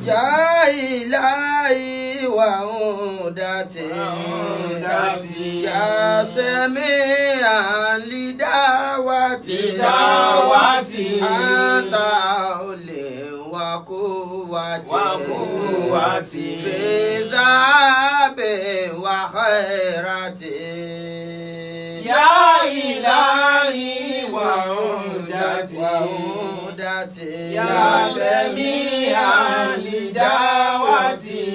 يا إلهي وعودتي وعودتي. يا سميعا لدعوتي لدعوتي. أنت حولي وقوتي وقوتي. في ذهابي وخيرتي. يا إلهي وعودتي. وعودتي. يا سميعا لدعوتي،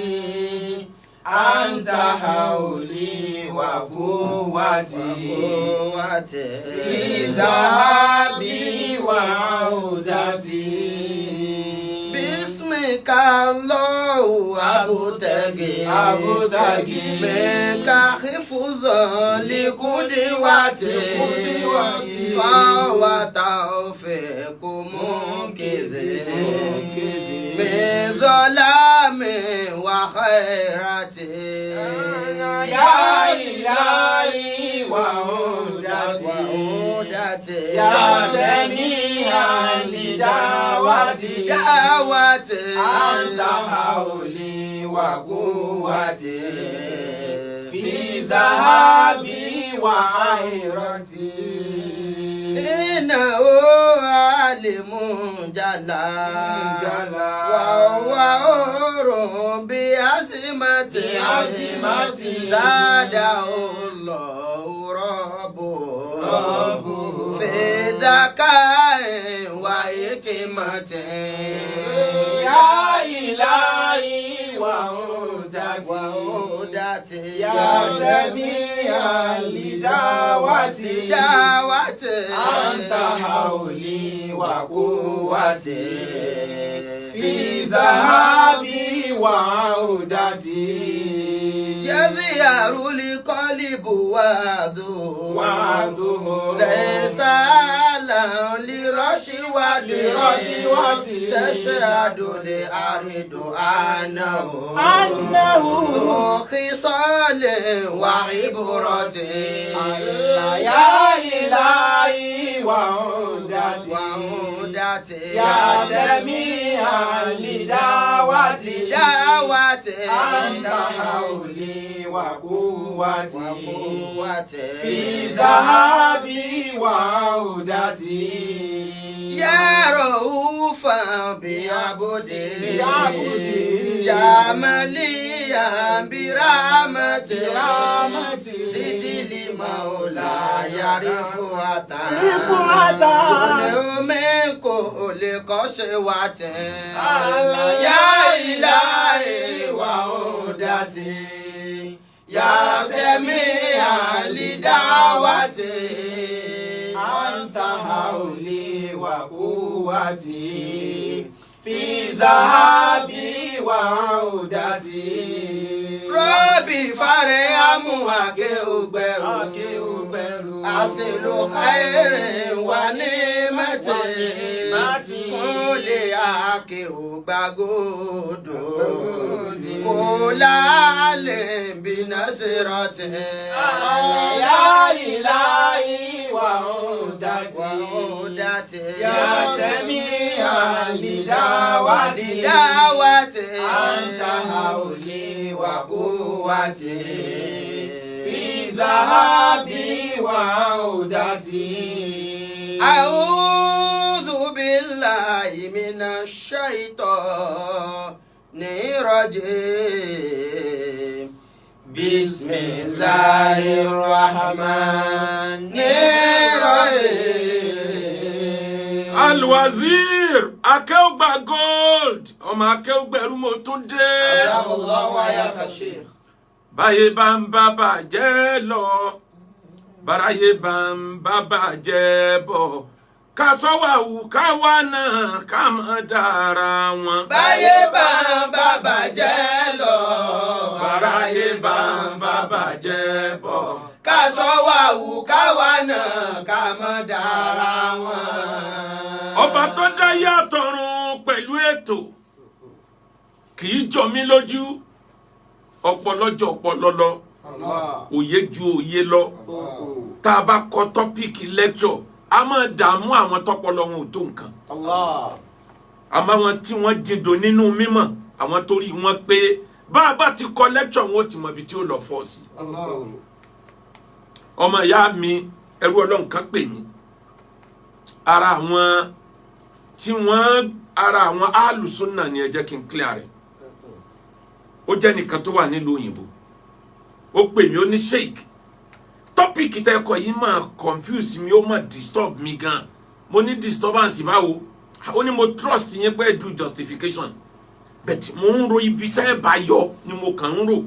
أنت حولي وقوتي. وقوتي. في ذهابي وعودتي. باسمك الله أبتغي. أبتغي. منك حفظا لقدوتي. لقدوتي. فهو توفيق منقذي. منقذي. من ظلام وخيرتي. يا إلهي وعودتي. وعودتي. يا سميعا لدعوتي. دعوتي. أنت حولي وقوتي في ذهابي وعيرتي. إنه عالم جلا جلا. وهو حر بعظمته. بعظمته. زاده الله ربه. ربه. في ذكاء وحكمة. يا إلهي وعودتي. وعودتي. يا سميعا لدعوتي. دعوتي. أنت حولي وقوتي في ذهابي وعودتي. يظهر القلب وعده. وعده. ليس أهلا لرشوة. لرشوة. تشهد الأرض أنه. أنه. ذو خصال وعبرة. يا إلهي وعودتي. وعودتي. يا سميعا لدعوتي. دعوتي. أنت حولي وقوتي. وقوتي. في ذهابي وعودتي. يا رؤوفا بعبده. بعبده. يا مليا برحمته. برحمته. سيدي المولى رفعة. رفعة. من كل قسوة. يا إلهي وعودتي، يا سميعا لدعوتي. أنت حولي وقوتي في ذهابي وعودتي. ربي فارحم Akéwùgbẹ̀rù. Akéwùgbẹ̀rù. أصل خير ونعمة. ونعمة. Kúnlé Akéwùgbàgòdò. Kò láàlẹ̀ بنصرة. يا إلهي وعودتي. وعودتي. يا سميعا لدعوتي. لدعوتي. أنت حولي وقوتي في ذهابي وعودتي. أعوذ بالله من الشيطان الرجيم. بسم الله الرحمن الرحيم. Alwazir Akéwùgbà Gold, ọmọ Akéwùgbẹ̀rú, mo tún dé. الله وياك الشيخ. Báyé bá ń bá bàjẹ́ lọ, báráyé bá ń bá bàjẹ́ bọ̀, ká sọ́wọ́ káwa náà ká mọ̀ dára wọn. Báyé bá ń bá bàjẹ́ lọ, Báráyé bá ń bá bàjẹ́ bọ̀, ká sọ wà wù káwa náà ká mọ̀ dára wọn. Ọba tó dá yàtọ̀run pẹ̀lú ètò kì í jọ mí lójú, ọpọlọjọ ọpọlọ lọ, òye ju òye lọ. Tá a bá kọ topic lecture, a máa dààmú àwọn tọpọlọ wọn ò tó nǹkan, àmọ́ àwọn tí wọ́n jìndò nínú mímọ̀. Àwọn torí wọn pé bá a bá ti kọ lecture, wọn ó ti mọ ibi tí ó lọ fọ́ sí. Ọmọ ìyá mi, ẹrú Ọlọ́run kan pè mí, ara àwọn tí wọ́n, ara àwọn alùsùnà ni. Ẹ jẹ́ kí n clear rẹ̀. Ó jẹ́ nìkan tó wà nílùú òyìnbó. Ó pè mí, ó ní, "Sheik, topic tẹ́ kọ yìí máa confuse mi, ó máa disturb mi gan." Mo ní, "Disturbance báwo?" Ó ní, "Mo trust yín pé do justification, but mo ń ro ibi tẹ́ ẹ bá yọ ni mo kàn ń rò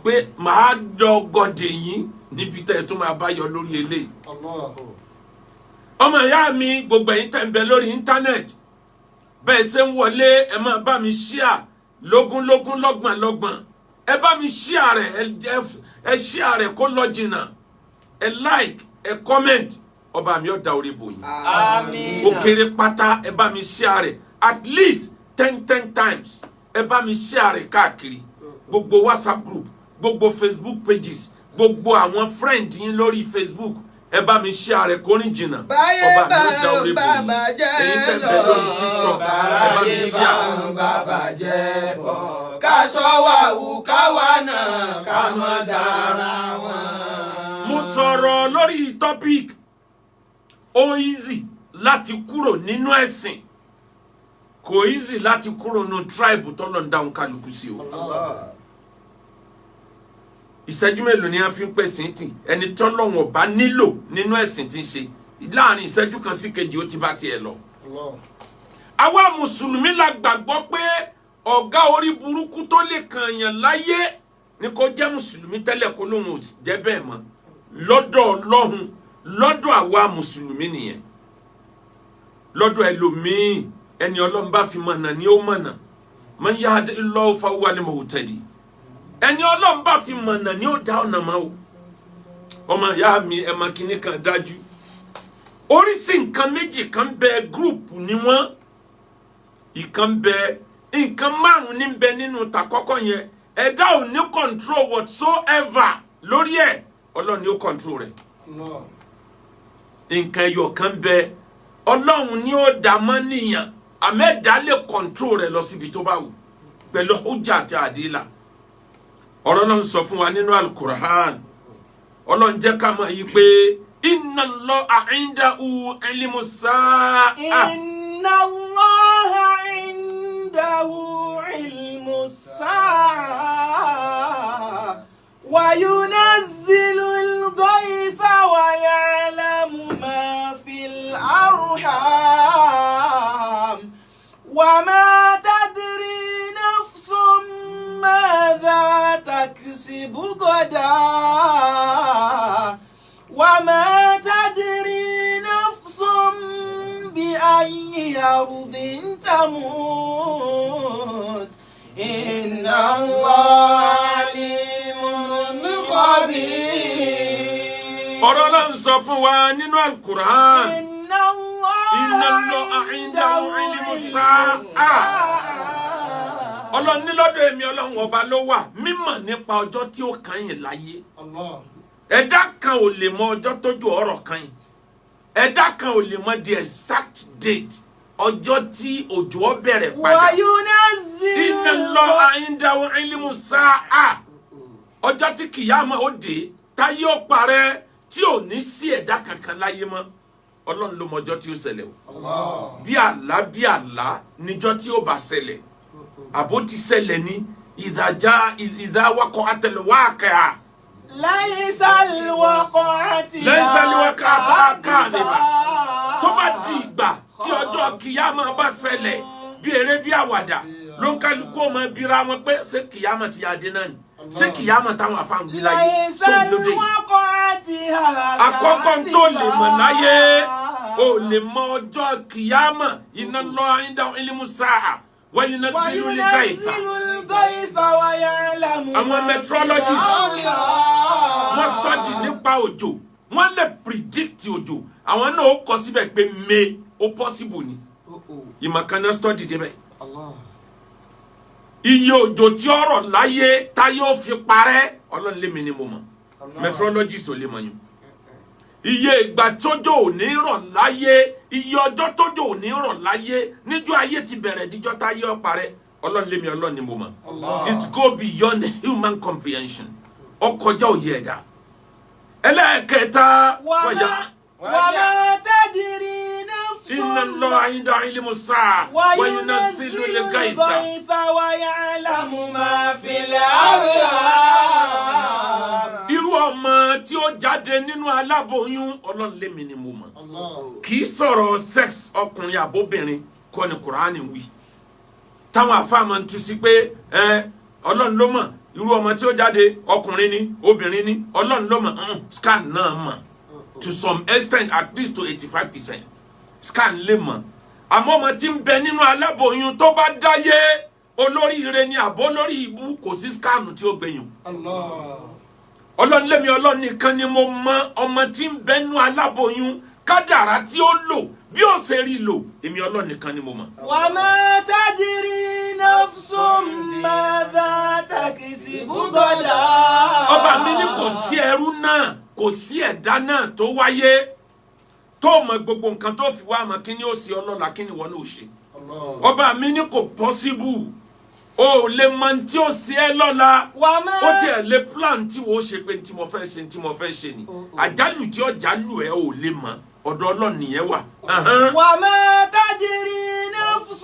pé màá lọ gọdẹ yín níbi tẹ́ ẹ tó máa bá yọ lórí eléyìí." Ọmọ ìyá mi, gbogbo ẹ̀yin tẹ́ ń bẹ lórí internet, bẹ́ẹ̀ ṣe ń wọlé, ẹ máa bá mi share lógúnlógún, lọ́gbọ̀n lọ́gbọ̀n. Ẹ bá mi share rẹ̀, ẹ share rẹ̀ kó lọ jìnnà. Ẹ like, ẹ comment. Ọba mi ó da orí bò yín. Àmín. Ó kéré pátá, ẹ bá mi share rẹ̀ at least 10 10 times. Ẹ bá mi share rẹ̀ káàkiri gbogbo WhatsApp group, gbogbo Facebook pages, gbogbo àwọn friend yín lórí Facebook. Ẹ bá mi share rẹ̀ kó rìn jìnnà. Báyé Ọba mi bá ó da orí ń bò bá yín. bàjẹ́ Èyí tẹ́ lọ, bẹ lórí TikTok, ẹ bá mi báyé bá share. ń bá bàjẹ́ bọ̀, ká sọ wà wù káwa náà ká mọ̀ dára wọn. Mo sọ̀rọ̀ lórí topic, ó easy láti kúrò nínú ẹ̀sìn, kò easy láti kúrò nínú tribe tọ́lọ̀ ń dáhùn kálukú sí o. Ìṣẹ́jú mélòó ni wọ́n fi ń pèsè tì ẹni tọ́lọ́wọ̀n ọba nílò nínú ẹ̀sìn tí ń ṣe? Láàrin ìṣẹ́jú kan sí kejì, ó ti bá tiẹ̀ lọ. Àwa mùsùlùmí la gbàgbọ́ pé ọ̀gá orí burúkú tó lè kàn yàn láyé ni kó jẹ́ mùsùlùmí tẹ́lẹ̀, kó lóun ò jẹ́ bẹ́ẹ̀ mọ́ lọ́dọ̀ Ọlọ́hun. Lọ́dọ̀ àwa mùsùlùmí nìyẹn. Lọ́dọ̀ ẹlòmíì, ẹni Ọlọ́run bá fi mọ̀nà ni ó mọ̀nà. Man yahdihillahu fahuwal muhtadi. Ẹni Ọlọ́run bá fi mọ̀nà ni ó dá ọ̀nà mọ́ o. Ọmọ ìyá mi, ẹ̀ máa kíní kan dájú. Oríṣi nǹkan méjì kan bẹ, group ni wọ́n. Ìkan bẹ, nǹkan márùn ní bẹ nínú tàkọ́kọ́ yẹn. Ẹ̀dá ò ní control whatsoever lórí ẹ̀, Ọlọ́run ni ó control rẹ̀. Nǹkan ẹyọ kan bẹ, Ọlọ́run ni ó dá mọ́ nìyàn, àmẹ́dá lè control rẹ̀ lọ síbi tó bá wù pẹ̀lú hujja àti àdìlà. Ọ̀rọ̀ náà ń sọ fún wa nínú Alukur'an. Ọlọ́run jẹ́ ká mọ̀ yìí pé inna Allaha indahu ilmu sa'a. إن الله عنده علم الساعة وينزل الغيث ويعلم ما في الأرحام وما تدري نفس ماذا تكسب غدا وما تدري نفس بأي أرض تموت إن الله عليم خبير. Ọ̀rọ̀ Ọlọ́run sọ fún wa nínú Alukur'an. إن الله إن الله عنده علم الساعة. Ọlọ́run ní lọ́dọ̀ èmi Ọlọ́run ọba ló wà mímọ̀ nípa ọjọ́ tí ó kàn yín láyé. Ẹ̀dá kan ò lè mọ ọjọ́ tójú ọ̀rọ̀ kan yìí. Ẹ̀dá kan ò lè mọ the exact date, ọjọ́ tí òjò ó bẹ̀rẹ̀ padà. وينزل Inna Allaha indahu ilmu sa'a. Ọjọ́ tí kìyàmá ó dé, táyé ó parẹ́, tí ò ní sí ẹ̀dá kankan láyé mọ́, Ọlọ́run ló mọ ọjọ́ tí ó ṣẹlẹ̀ o. Bí àlá, bí àlá níjọ́ tí ó bá ṣẹlẹ̀, àbó ti ṣẹlẹ̀ ní ìdájá ìdáwákọ̀ àtẹlẹwàkẹ́. ليس الوقعة ليس لوقعتها كاذبة. Tó bá di ìgbà tí ọjọ́ kìyàmá bá ṣẹlẹ̀, bí eré bí àwàdà ló ń kálukú ọmọ bíra wọn pé, ṣé kìyàmá ti yá dé náà ni? Ṣé kìyàmá táwọn afáàn wí láyé ليس sóun lóde yìí? الوقعتها. Àkọ́kọ́ tó lè mọ̀ láyé, o lè mọ ọjọ́ kìyàmá. Inna Allaha indahu ilmu sa'a wa yunazzilu al-ghaytha. وينزل الغيث ويعلم Àwọn ما في meteorologists, الأرحام. wọ́n study nípa òjò, wọ́n lè predict òjò. Àwọn náà ó kọ síbẹ̀ pé may, ó possible ni. Ìmọ̀ kan náà study débẹ̀. Iye òjò tí ó rọ̀ láyé táyé ó fi parẹ́, Ọlọ́run lémi ni mo mọ̀. Meteorologist ò lè mọ̀ yín. Iye ìgbà tójò ò ní rọ̀ láyé, iye ọjọ́ tójò ò ní rọ̀ láyé níjọ́ ayé ti bẹ̀rẹ̀ díjọ́ táyé ó parẹ́. Ọlọ́run lémi Ọlọ́run ni mo mọ̀. It go beyond human comprehension. Ó kọjá òye ẹ̀dá. Ẹlẹ́ẹ̀kẹta wọ̀yà. وما تدري نفس إن الله عنده علم الساعة وينزل الغيث الغيث ويعلم ما في الأرحام. Irú ọmọ tí ó jáde nínú aláboyún, Ọlọ́run lémi ni mo mọ̀. Kì í sọ̀rọ̀ sex, ọkùnrin àbóbìnrin kọ́ ni Kùránì wí táwọn àfáà máa ń tú sí pé ẹ Ọlọ́run ló mọ̀ irú ọmọ tí ó jáde, ọkùnrin ni, obìnrin ni, Ọlọ́run ló mọ̀. Scan náà mọ̀ to some extent, at least to 85%, scan lè mọ̀. Àmọ́ ọmọ tí ń bẹ nínú aláboyún, tó bá dáyé, olóríire ni àbó lórí ibú, kò sí scan tí ó gbẹ̀yìn. Ọlọ́run lémi Ọlọ́run nìkan ni mo mọ ọmọ tí ń bẹ nínú aláboyún, kádàrá tí ó lò, bí ó ṣe rí lò, èmi Ọlọ́run nìkan ni mo mọ̀. وما تدري نفس ماذا تكسب غدا. Ọba mi ní kò sí ẹrú náà, kò sí ẹ̀dá náà tó wáyé tó mọ gbogbo nǹkan tó fi wá mọ kí ni ó ṣe ọlọ́la, kí ni wọ́n náà ṣe. Ọba mi ní kò possible, o ò lè mọ tí ó ṣe ẹ́ lọ́la. وما Ó tiẹ̀ lè plan tí wọ́n ṣe pé tí mo fẹ́ ṣe, tí mo fẹ́ ṣe ni. Àjálù tí ó jálù ẹ̀, ò lè mọ̀. Ọ̀dọ̀ Ọlọ́run nìyẹn wà. وما تدري نفس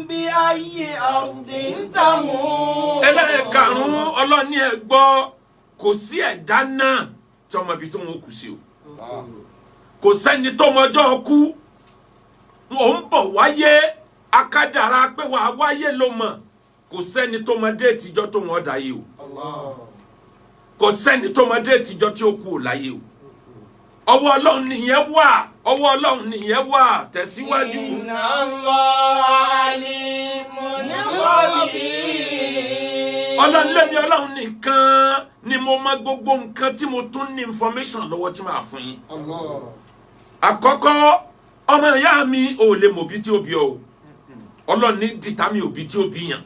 بأي أرض تموت. Ẹlẹ́ẹ̀karùn-ún, Ọlọ́run ní ẹ gbọ́, kò sí ẹ̀dá náà tí ọmọ ibi tó ń kù sí o. Kò sẹ́ni tó mọjọ́ kú. Ò ń bọ̀ wáyé, akádàrá pé wàá wáyé ló mọ̀. Kò sẹ́ni tó mọ date ìjọ́ tó wọ́n dá yé o. Kò sẹ́ni tó mọ date ìjọ́ tí ó kú ò láyé o. Ọwọ́ Ọlọ́run nìyẹn wà, ọwọ́ Ọlọ́run nìyẹn wà. Tẹ̀síwájú. إن الله عليم خبير. Ọlọ́run lémi Ọlọ́run nìkan ni mo mọ gbogbo nǹkan tí mo tún ní information lọ́wọ́ tí màá fún yín. Àkọ́kọ́, ọmọ ìyá mi, ò lè mọ̀ òbí tí ó bí ọ o. Ọlọ́run ní determine òbí tí ó bí yàn.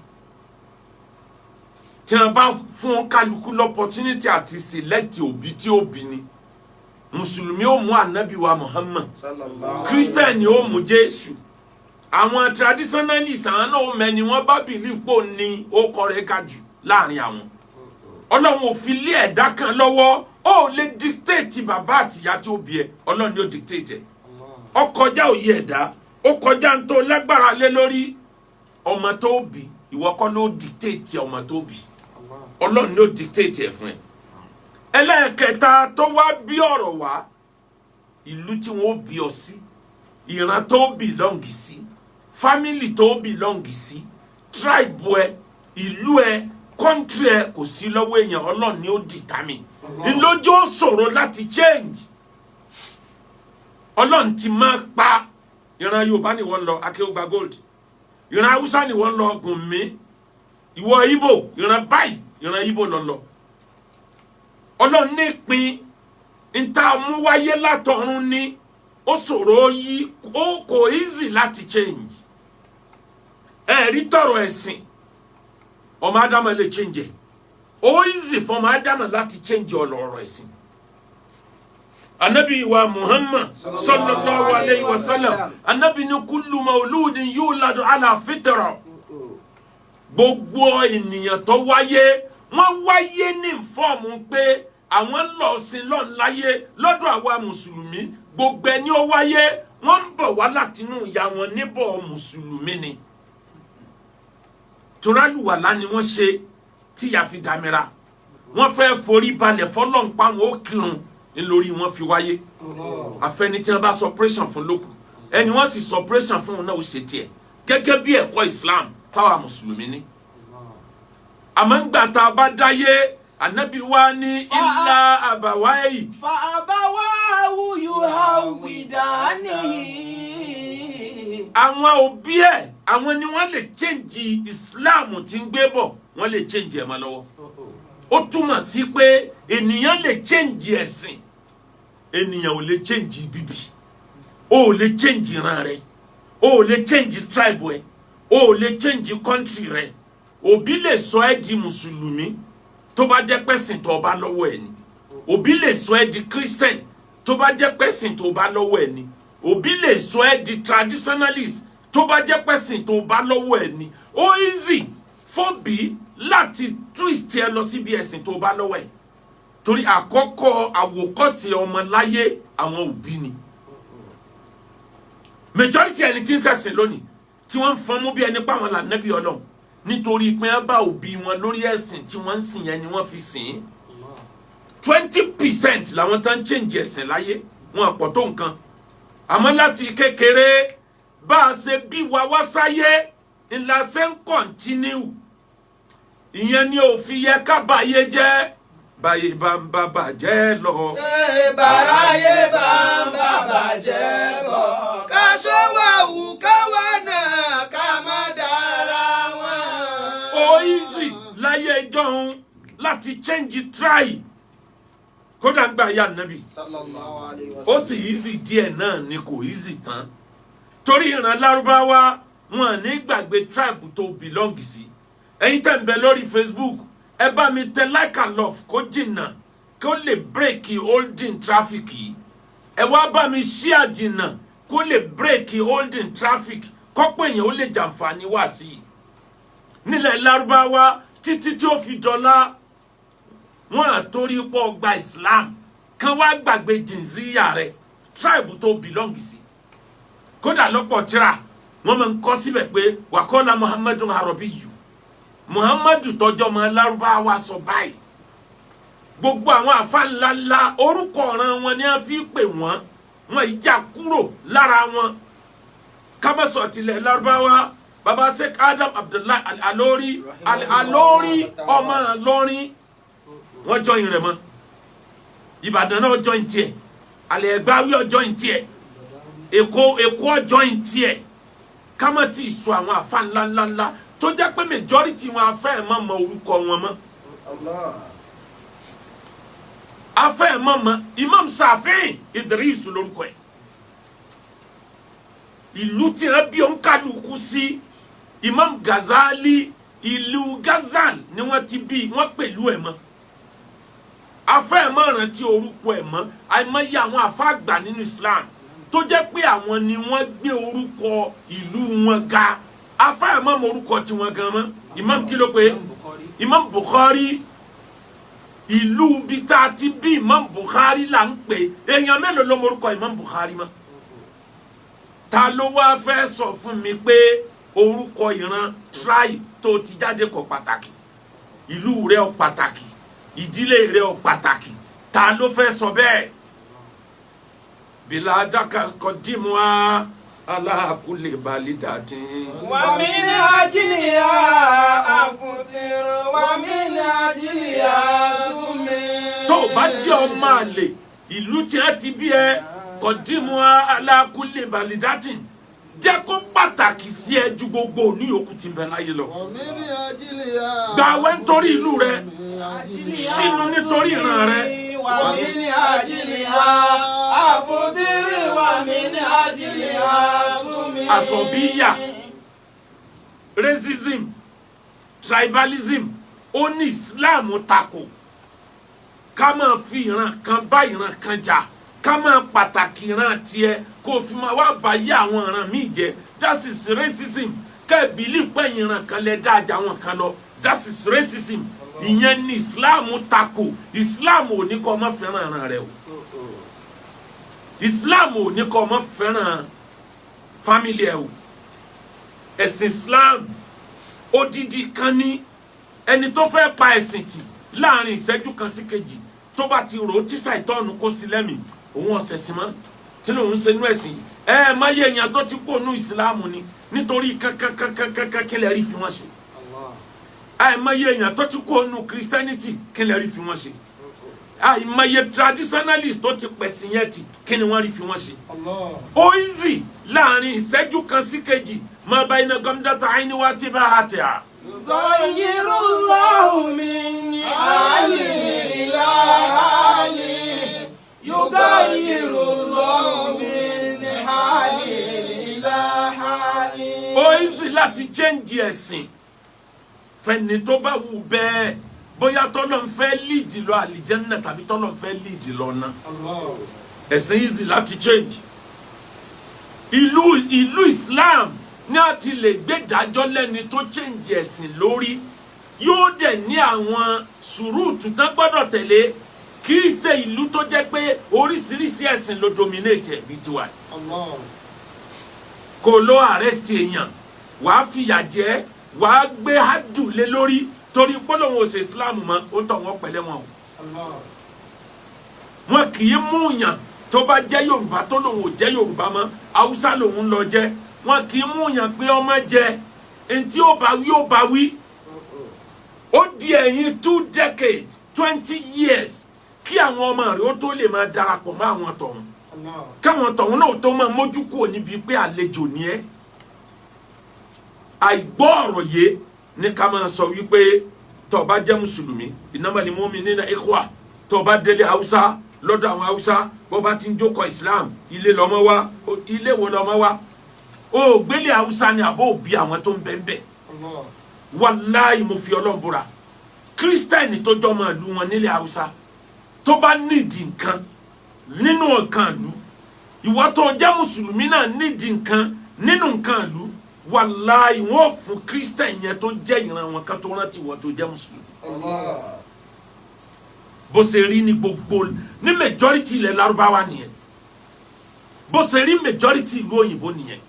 Tí wọ́n bá fún kálukú l'opportunity àti select òbí tí ó bí ni, mùsùlùmí ó mú ànábì wa Muhammad, kírísítẹ́nì ó mú Jésù, àwọn traditionalists, àwọn náà ó mẹ́ni wọ́n bá believe pò ní ó kọ́ rẹ̀ ga jù láàrin àwọn. Ọlọ́run ò fi lé ẹ̀dá kan lọ́wọ́. Ó lè dictate bàbá àtìyá tí ó bí ẹ. Ọlọ́run ni ó dictate ẹ̀. Ó kọjá òye ẹ̀dá, ó kọjá ń tó lágbára lé lórí. Ọmọ tó bí, ìwọ kọ́ ló dictate ọmọ tó bí. Ọlọ́run ni ó dictate ẹ̀ fún ẹ. Ẹlẹ́ẹ̀kẹta tó wá bí ọ̀rọ̀ wá, ìlú tí wọ́n bí ọ sí, ìran tó belong sí, family tó belong sí, tribe ẹ, ìlú ẹ, country ẹ, kò sí lọ́wọ́ èèyàn. Ọlọ́run ni ó determine. Ńlójú ó ṣòro láti change. Ọlọ́run ti máa pa ìran Yorùbá ni wọ́n lọ Akéwùgbà Gold, ìran Haúsá ni wọ́n lọ Gùnmí, ìwọ Ìgbò, ìran báyìí, ìran Ìgbò lọ lọ. Ọlọ́run ní ìpín níta mú wáyé látọ̀run ni ó ṣòro yí, ó kò easy láti change. Ẹ̀rí tọrọ ẹ̀sìn, ọmọ Ádámù lè change ẹ̀. Ó easy fún ọmọ Ádámù láti change ọ̀rọ̀ ẹ̀sìn. Anabi wa Muhammad صلى الله عليه وسلم, anabi ní كل مولود يولد على الفطرة. Gbogbo ènìyàn tó wáyé, wọ́n wáyé ní form pé àwọn ń lọ sí lọ́n láyé. Lọ́dọ̀ àwa mùsùlùmí, gbogbo ẹni ó wáyé, wọ́n ń bọ̀ wá látinú ìyá wọn níbọ̀ mùsùlùmí ni. Torálùwàlá ni wọ́n ṣe tí ìyá fi dàmíra, wọ́n fẹ́ forí balẹ̀ fọlọ́npa, wọn ó kírun ńlórí wọn fi wáyé. Àfẹni tí wọ́n bá sọ operation fún lókù. Ẹni wọ́n sì sọ operation fún un náà, ó ṣe tiẹ̀ gẹ́gẹ́ bí ẹ̀kọ́ Islam táwa mùsùlùmí ní. Àmọ́ ńgbà tá a bá dáyé, ànábì wa ní إلا أبويه. فأبواه يهودانه. Àwọn òbí ẹ̀, àwọn ni wọ́n lè change Islam tí ń gbé bọ̀, wọ́n lè change ẹ̀ mọ́ lọ́wọ́. Ó túmọ̀ sí pé ènìyàn lè change ẹ̀sìn, ènìyàn ò lè change bíbí. O ò lè change ìran rẹ, o ò lè change tribe ẹ, o ò lè change country rẹ. Òbí lè sọ ẹ́ di mùsùlùmí tó bá jẹ́ pẹ́sìn tó bá lọ́wọ́ ẹ̀ ni. Òbí lè sọ ẹ́ di Christian tó bá jẹ́ pẹ́sìn tó bá lọ́wọ́ ẹ̀ ni. Òbí lè sọ ẹ́ di traditionalist. Tó bá jẹ́ pẹ̀sìn tó bá lọ́wọ́ ẹ̀ ni, ó easy fóbi láti twist ẹ lọ síbi ẹ̀sìn tó bá lọ́wọ́ ẹ̀, torí àkọ́kọ́ àwòkọ́ṣe ọmọ láyé, àwọn òbí ni. Majority ẹni tí ń ṣẹ̀sìn lónìí, tí wọ́n ń fọn mú bí ẹni pa àwọn lànàbí Ọlọ́run, nítorí pé wọ́n bá òbí wọn lórí ẹ̀sìn tí wọ́n ń sìn yẹn ni wọ́n fi sìn ín. 20% làwọn tán ń change ẹ̀sìn láyé, wọn pọ̀ tó nǹkan. Àmọ́ láti kékeré, bá a ṣe bí wa wá sáyé ńlá ṣe ń continue. Ìyẹn ni òfin yẹ ká báyé jẹ́, báyé bá ń bá bàjẹ́ lọ. Bàráyé bá ń bá bàjẹ́ bọ̀, ká ṣọ́wọ́ káwa náà ká má dára wọn. Ó easy láyé ìjọ́un láti change tribe, kódà ń gbà ya Nàbì. Sallallahu alayhi wa Ó sallam. sì easy díẹ̀ náà ni, kò easy tán, torí ìran Lárúbáwá, wọn ní gbàgbé tribe tó belong sí. Ẹ̀yin tẹ́ ń bẹ lórí Facebook, ẹ bá mi tẹ like and love kó jìnnà, kó lè break holding traffic yìí. Ẹ wá bá mi share jìnnà, kó lè break holding traffic, kọ́pọ̀ èèyàn ó lè jàǹfààní wá sí i. Nílẹ̀ Lárúbáwá, títí tí ó fi dọ́là, wọn àtórí pọ̀ gba Islam kan wá gbàgbé jìnzíyà rẹ, tribe tó belong sí. Kódà lọ́pọ̀ tíra, wọ́n máa ń kọ́ síbẹ̀ pé wàkọ́lá Muhammadu arabi yù, Muhammadu tọjọ́ mọ́ Lárúbáwá sọ báyìí. Gbogbo àwọn àfa ńláńlá, orúkọ ọ̀ràn wọn ni wọ́n fi pè wọ́n, wọn ìjà kúrò lára wọn. Kámẹ́sọ̀ tilẹ̀ Lárúbáwá, baba Sheikh Adam Abdullahi Al-Alori, Al-Alori, ọmọ Ìlọrin, wọ́n jọyìn rẹ̀ mọ́. Ìbàdàn náà jọyìn tiẹ̀, Alẹ́ Ẹ̀gbáwí ọjọ́yìn tiẹ̀, Èkó, Èkó ọjọ́yìn tiẹ̀. Kámọ́ tí ì sọ àwọn àfa ńláńláńlá tó jẹ́ pé majority wọn afẹ́ ẹ̀ mọ́ mọ orúkọ wọn mọ́. Allah. Afẹ́ ẹ̀ mọ́ mọ́ Imam Shafi'i, Idris lórúkọ ẹ̀. Ìlú tí wọ́n bí òǹkàlùkù sí, Imam Ghazali, ìlú Ghazal ni wọ́n ti bí wọ́n pẹ̀lú ẹ̀ mọ́. Afẹ́ ẹ̀ mọ́ rántí orúkọ ẹ̀ mọ́. Àìmọye àwọn àfa àgbà nínú Islam tó jẹ́ pé àwọn ni wọ́n gbé orúkọ ìlú wọn ga, afẹ́ ẹ̀ mọ́ mọ orúkọ tiwọn gan mọ́. Imam kí ló pé? Imam Bukhari, ìlú bí tá a ti bí Imam Bukhari là ń pè. Èèyàn mélòó ló mọ orúkọ Imam Bukhari mọ́? Ta ló wá fẹ́ sọ fún mi pé orúkọ ìran, tribe tó ti jáde kò pàtàkì, ìlú rẹ ò pàtàkì, ìdílé rẹ ò pàtàkì? Ta ló fẹ́ sọ bẹ́ẹ̀? Biladaka kọdímùá aláàkúlè balidàtín. ومن أجلها أفطر ومن أجلها سمي. Tó o bá jẹ́ ọmọ àlè ìlú tí a ti bí ẹ, kọdímùá aláàkúlè balidàtín, jẹ́ kó pàtàkì sí ẹ ju gbogbo òní yòókù tí ń bẹ láyé lọ. ومن أجلها Gbààwẹ̀ nítorí ìlú rẹ, ṣínú nítorí ìran rẹ. ومن أجلها أفطر ومن أجلها سمي. Àsọ̀bíyà, racism, tribalism, ó ní Islam tako. Ká máa fi ìran kan bá ìran kan jà, ká máa pàtàkì ìran tiẹ̀ kó o fi máa wá báyé àwọn ìran míì jẹ́, that is racism. Ká ẹ believe pé ìran kan lẹ dáa àwọn kan lọ, that is racism. Ìyẹn ní Islam tako. Islam ò ní kó o má fẹ́ràn ìran rẹ o. Islam ò ní kó o má fẹ́ràn family ẹ o. Ẹ̀sìn Islam, odidi kan ní. Ẹni tó fẹ́ pa ẹ̀sìn tì, láàrin ìṣẹ́jú kan sí kejì, tó bá ti rò ó tí ṣàìtọ́nù kó sí lẹ́mìí, òun ọ̀sẹ̀ sí mọ́, kí lóun ń ṣe inú ẹ̀sìn ẹ? Má yẹ èèyàn tó ti kó inú ìsìláàmù ni nítorí kankankankankan, kí lè rí fi wọ́n ṣe? Àìmọye èèyàn tó ti kó inú Christianity, kí lè rí fi wọ́n ṣe? Àìmọye traditionalist tó ti pẹ̀sìn yẹn tì, kí ni wọ́n rí fi wọ́n ṣe? Ó easy láàrin ìṣẹ́jú kan sí kejì, má bá iná gọ́mdátà àìníwá tí bá a tẹ̀ à. يغير الله من حال إلى حال، يغير الله من حال إلى حال. Ó easy láti change ẹ̀sìn fẹ́ni tó bá wù bẹ́ẹ̀, bóyá tọ́lọ́ ń fẹ́ lead lọ àlìjẹ́nnà tàbí tọ́lọ́ ń fẹ́ lead lọ náà. Ẹ̀sìn easy láti change. Ìlú Islam ní a ti lè gbé dájọ́ lẹ́ni tó change ẹ̀sìn lórí, yóò dẹ̀ ní àwọn sùúrùtù tán gbọ́dọ̀ tẹ̀lé. Kì í ṣe ìlú tó jẹ́ pé oríṣiríṣi ẹ̀sìn ló dominate ẹ̀ bí tiwa. Kò ló arrest èèyàn, wàá fìyà jẹ, wàá gbé hádùn lé lórí torí pọ́lọ́wọ́n ò ṣe Islam mọ́, ó ń tọ̀ wọ́n pẹ̀lẹ́ wọn o. Wọn kì í mú yàn tó bá jẹ́ Yorùbá tó lòun ò jẹ́ Yorùbá mọ́, Haúsá lòun lọ jẹ́. Wọn kì í mú yàn pé ọmọ jẹ ntí ó bá wí ó bá wí. Ó di ẹ̀yìn 2 decades 20 years kí àwọn ọmọ rẹ̀ ó tó lè máa darapọ̀ mọ́ àwọn tọ̀hún, káwọn tọ̀hún náà tó máa mójú kúrò níbi pé àlejò ni ẹ́. Àìgbọ́ ọ̀rọ̀ yé ní ká máa sọ wípé tó bá jẹ́ mùsùlùmí innamal mu'minina ikhwa, tó bá délé Haúsá lọ́dọ̀ àwọn Haúsá bó bá ti ń jókòó Islam ilé lọ́mọ wá, ilé wo lọ́mọ wá? Ó gbélé Haúsá ni àbó òbí àwọn tó ń bẹ ń bẹ. Wàláì mo fi Ọlọ́run búra, kírísítẹ́nì tó jọmọ ìlú wọn nílẹ̀ Haúsá tó bá nídìí nǹkan nínú nǹkan ìlú, ìwọ tó jẹ́ mùsùlùmí náà nídìí nǹkan nínú nǹkan ìlú, wàláì wọn ò fún kírísítẹ́nì yẹn tó jẹ́ ìran wọn kan tó rántí ìwọ tó jẹ́ mùsùlùmí. Bó ṣe rí ní gbogbo ní majority ilẹ̀ Lárúbáwá nìyẹn, bó ṣe rí majority ìlú òyìnbó nìyẹn.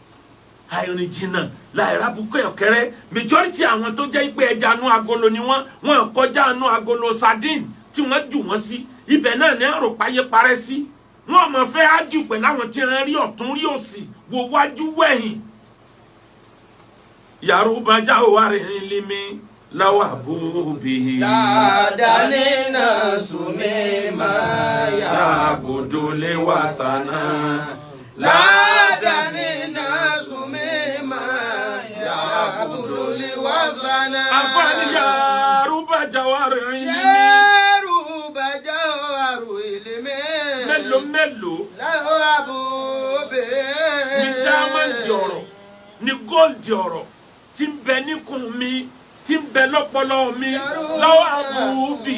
Àìrìn jìnnà láìrábùkẹ́ ọ̀kẹ́rẹ́, majority àwọn tó jẹ́ pé ẹja inú agolo ni wọ́n, wọ́n kọjá inú agolo sardine tí wọ́n jù wọ́n sí ibẹ̀ náà ní àròpáyé parẹ́ sí. Wọ́n mọ̀ fẹ́ ájú pẹ̀lú àwọn tí wọ́n rí ọ̀tún rí òsì wò wájú wẹ̀yìn. Yorùbá jáwárí límí láwà bóbi. Ládàáni náà sùnmí máa yà àbùdó lé wà sànà. Ládàáni náà sùnmí máa yà àbùdó lé wà sànà. Àfààní Yorùbá jáwárí límí. Yorùbá jáwárí límí. Mélòó mélòó. Láwà bóbi. Ní dáámọ̀ndì ọ̀rọ̀, ní góòlì ọ̀rọ̀ tí ń bẹ níkùn mi, tí ń bẹ lọ́pọlọ mi, lọ́wọ́ àbúbí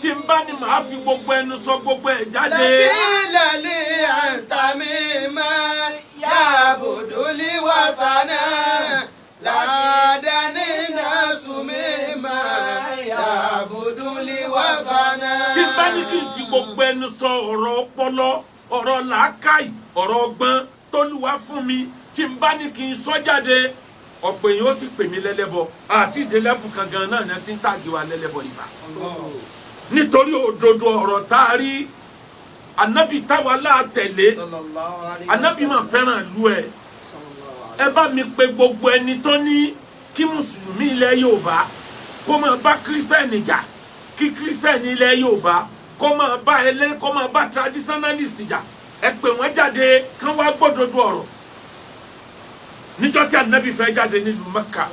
tí ń bá ní màá fi gbogbo ẹnu sọ gbogbo ẹ̀ jáde. Lákìlẹ̀ àǹtàmí máa yá àbùdólí wà fànà. Ládàáni náà sùnmí máa yá àbùdólí wà fànà. Tí ń bá ní kí n fi gbogbo ẹnu sọ ọ̀rọ̀ ọpọlọ, ọ̀rọ̀ làákàyè, ọ̀rọ̀ ọgbọ́n t'Olúwa fún mi, tí ń bá ní kí n sọ jáde, ọ̀pọ̀ èèyàn ó sì pè mí lẹ́lẹ́bọ. Àti ìdílẹ́fù kan gan náà ni ti ń tàgé wa lẹ́lẹ́bọ ìfà. Nítorí òdodo ọ̀rọ̀ tá a rí, ànábì táwa láà tẹ̀lé, ànábì máa fẹ́ràn ìlú ẹ̀. Ẹ bá mi pe gbogbo ẹni tó ní kí mùsùlùmí ilẹ̀ Yorùbá kó máa bá kírísítẹ́nì jà, kí kírísítẹ́nì ilẹ̀ Yorùbá kó máa bá ẹlẹ́ kó máa bá traditionalist jà. Ẹ pè wọ́n jáde kán wá gbódodo ọ̀rọ̀. Níjọ́ tí ànábì fẹ́ jáde nílùú Mẹ́kà,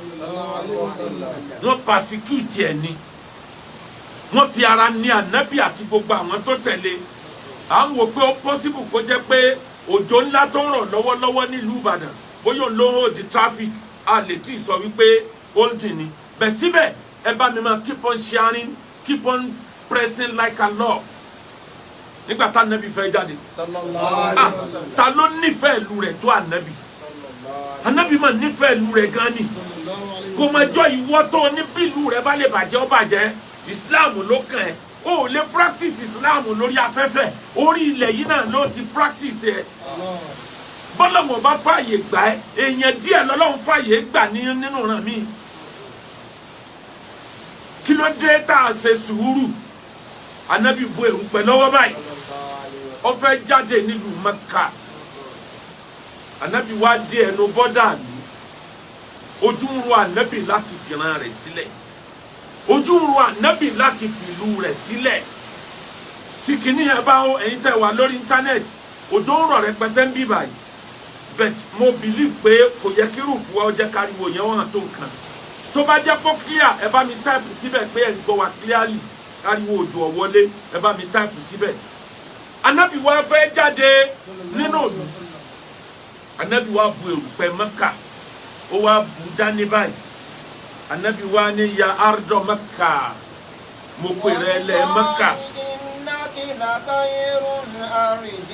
wọ́n pasecute ẹ̀ ni, wọ́n fi ara ní ànábì àti gbogbo àwọn tó tẹ̀lé. À ń wò pé ó possible kó jẹ́ pé òjò ńlá tó ń rọ̀ lọ́wọ́lọ́wọ́ nílùú Ìbàdàn bóyá òun ló ń hold traffic, a lè tí ì sọ wípé holding ni. Bẹ̀ síbẹ̀ ẹ bá mi máa keep on sharing, keep on pressing like and love. Nígbà tá ànábì fẹ́ jáde, ta ló nífẹ̀ẹ́ ìlú rẹ̀ tó ànábì? Ànábì máa nífẹ̀ẹ́ ìlú rẹ̀ gan ni. Kò máa jọ ìwọ tó ní bí ìlú rẹ̀ bá lè bàjẹ́ ó bàjẹ́. Islam ló kàn ẹ́. O ò lè practice Islam lórí afẹ́fẹ́, orí ilẹ̀ yìí náà ló ti practice ẹ̀. Bọ́lọ́mọ̀ bá fààyè gbà ẹ́, èèyàn díẹ̀ lọ́lọ́run fààyè gbà nínú ìran mi. Kí ló dé tá a ṣe sùúrù? Ànábì bu erùpẹ̀ lọ́wọ́ báyìí, ó fẹ́ jáde nílùú Mẹ́kà. Ànábì wá dé ẹnu bọ́dà mi, ojú ń ro ànábì láti fìran rẹ̀ sílẹ̀, ojú ń ro ànábì láti fìlú rẹ̀ sílẹ̀. Tí kìíní yẹn bá ẹ̀yin tẹ́ wà lórí íńtánẹ́ẹ̀tì, òjò ń rọ̀ rẹpẹtẹ ń bí báyìí, but mo believe pé kò yẹ kí rúùfù wa ó jẹ́ káríwo yẹn wọ́n hàn tó nǹkan. Tó bá jẹ́ pọ́ clear, ẹ bá mi type síbẹ̀ pé ẹ̀ ń gbọ́ wa clearly, káríwo òjò ọ̀wọ́lé, ẹ bá mi type síbẹ̀. Ànábì wa fẹ́ jáde nínú òlù, ànábì wa bu erùpẹ̀ Mẹ́kà, ó wá bu dání báyìí. Ànábì wa ní ya ardọ Mẹ́kà, mo pè rẹ lẹ Mẹ́kà.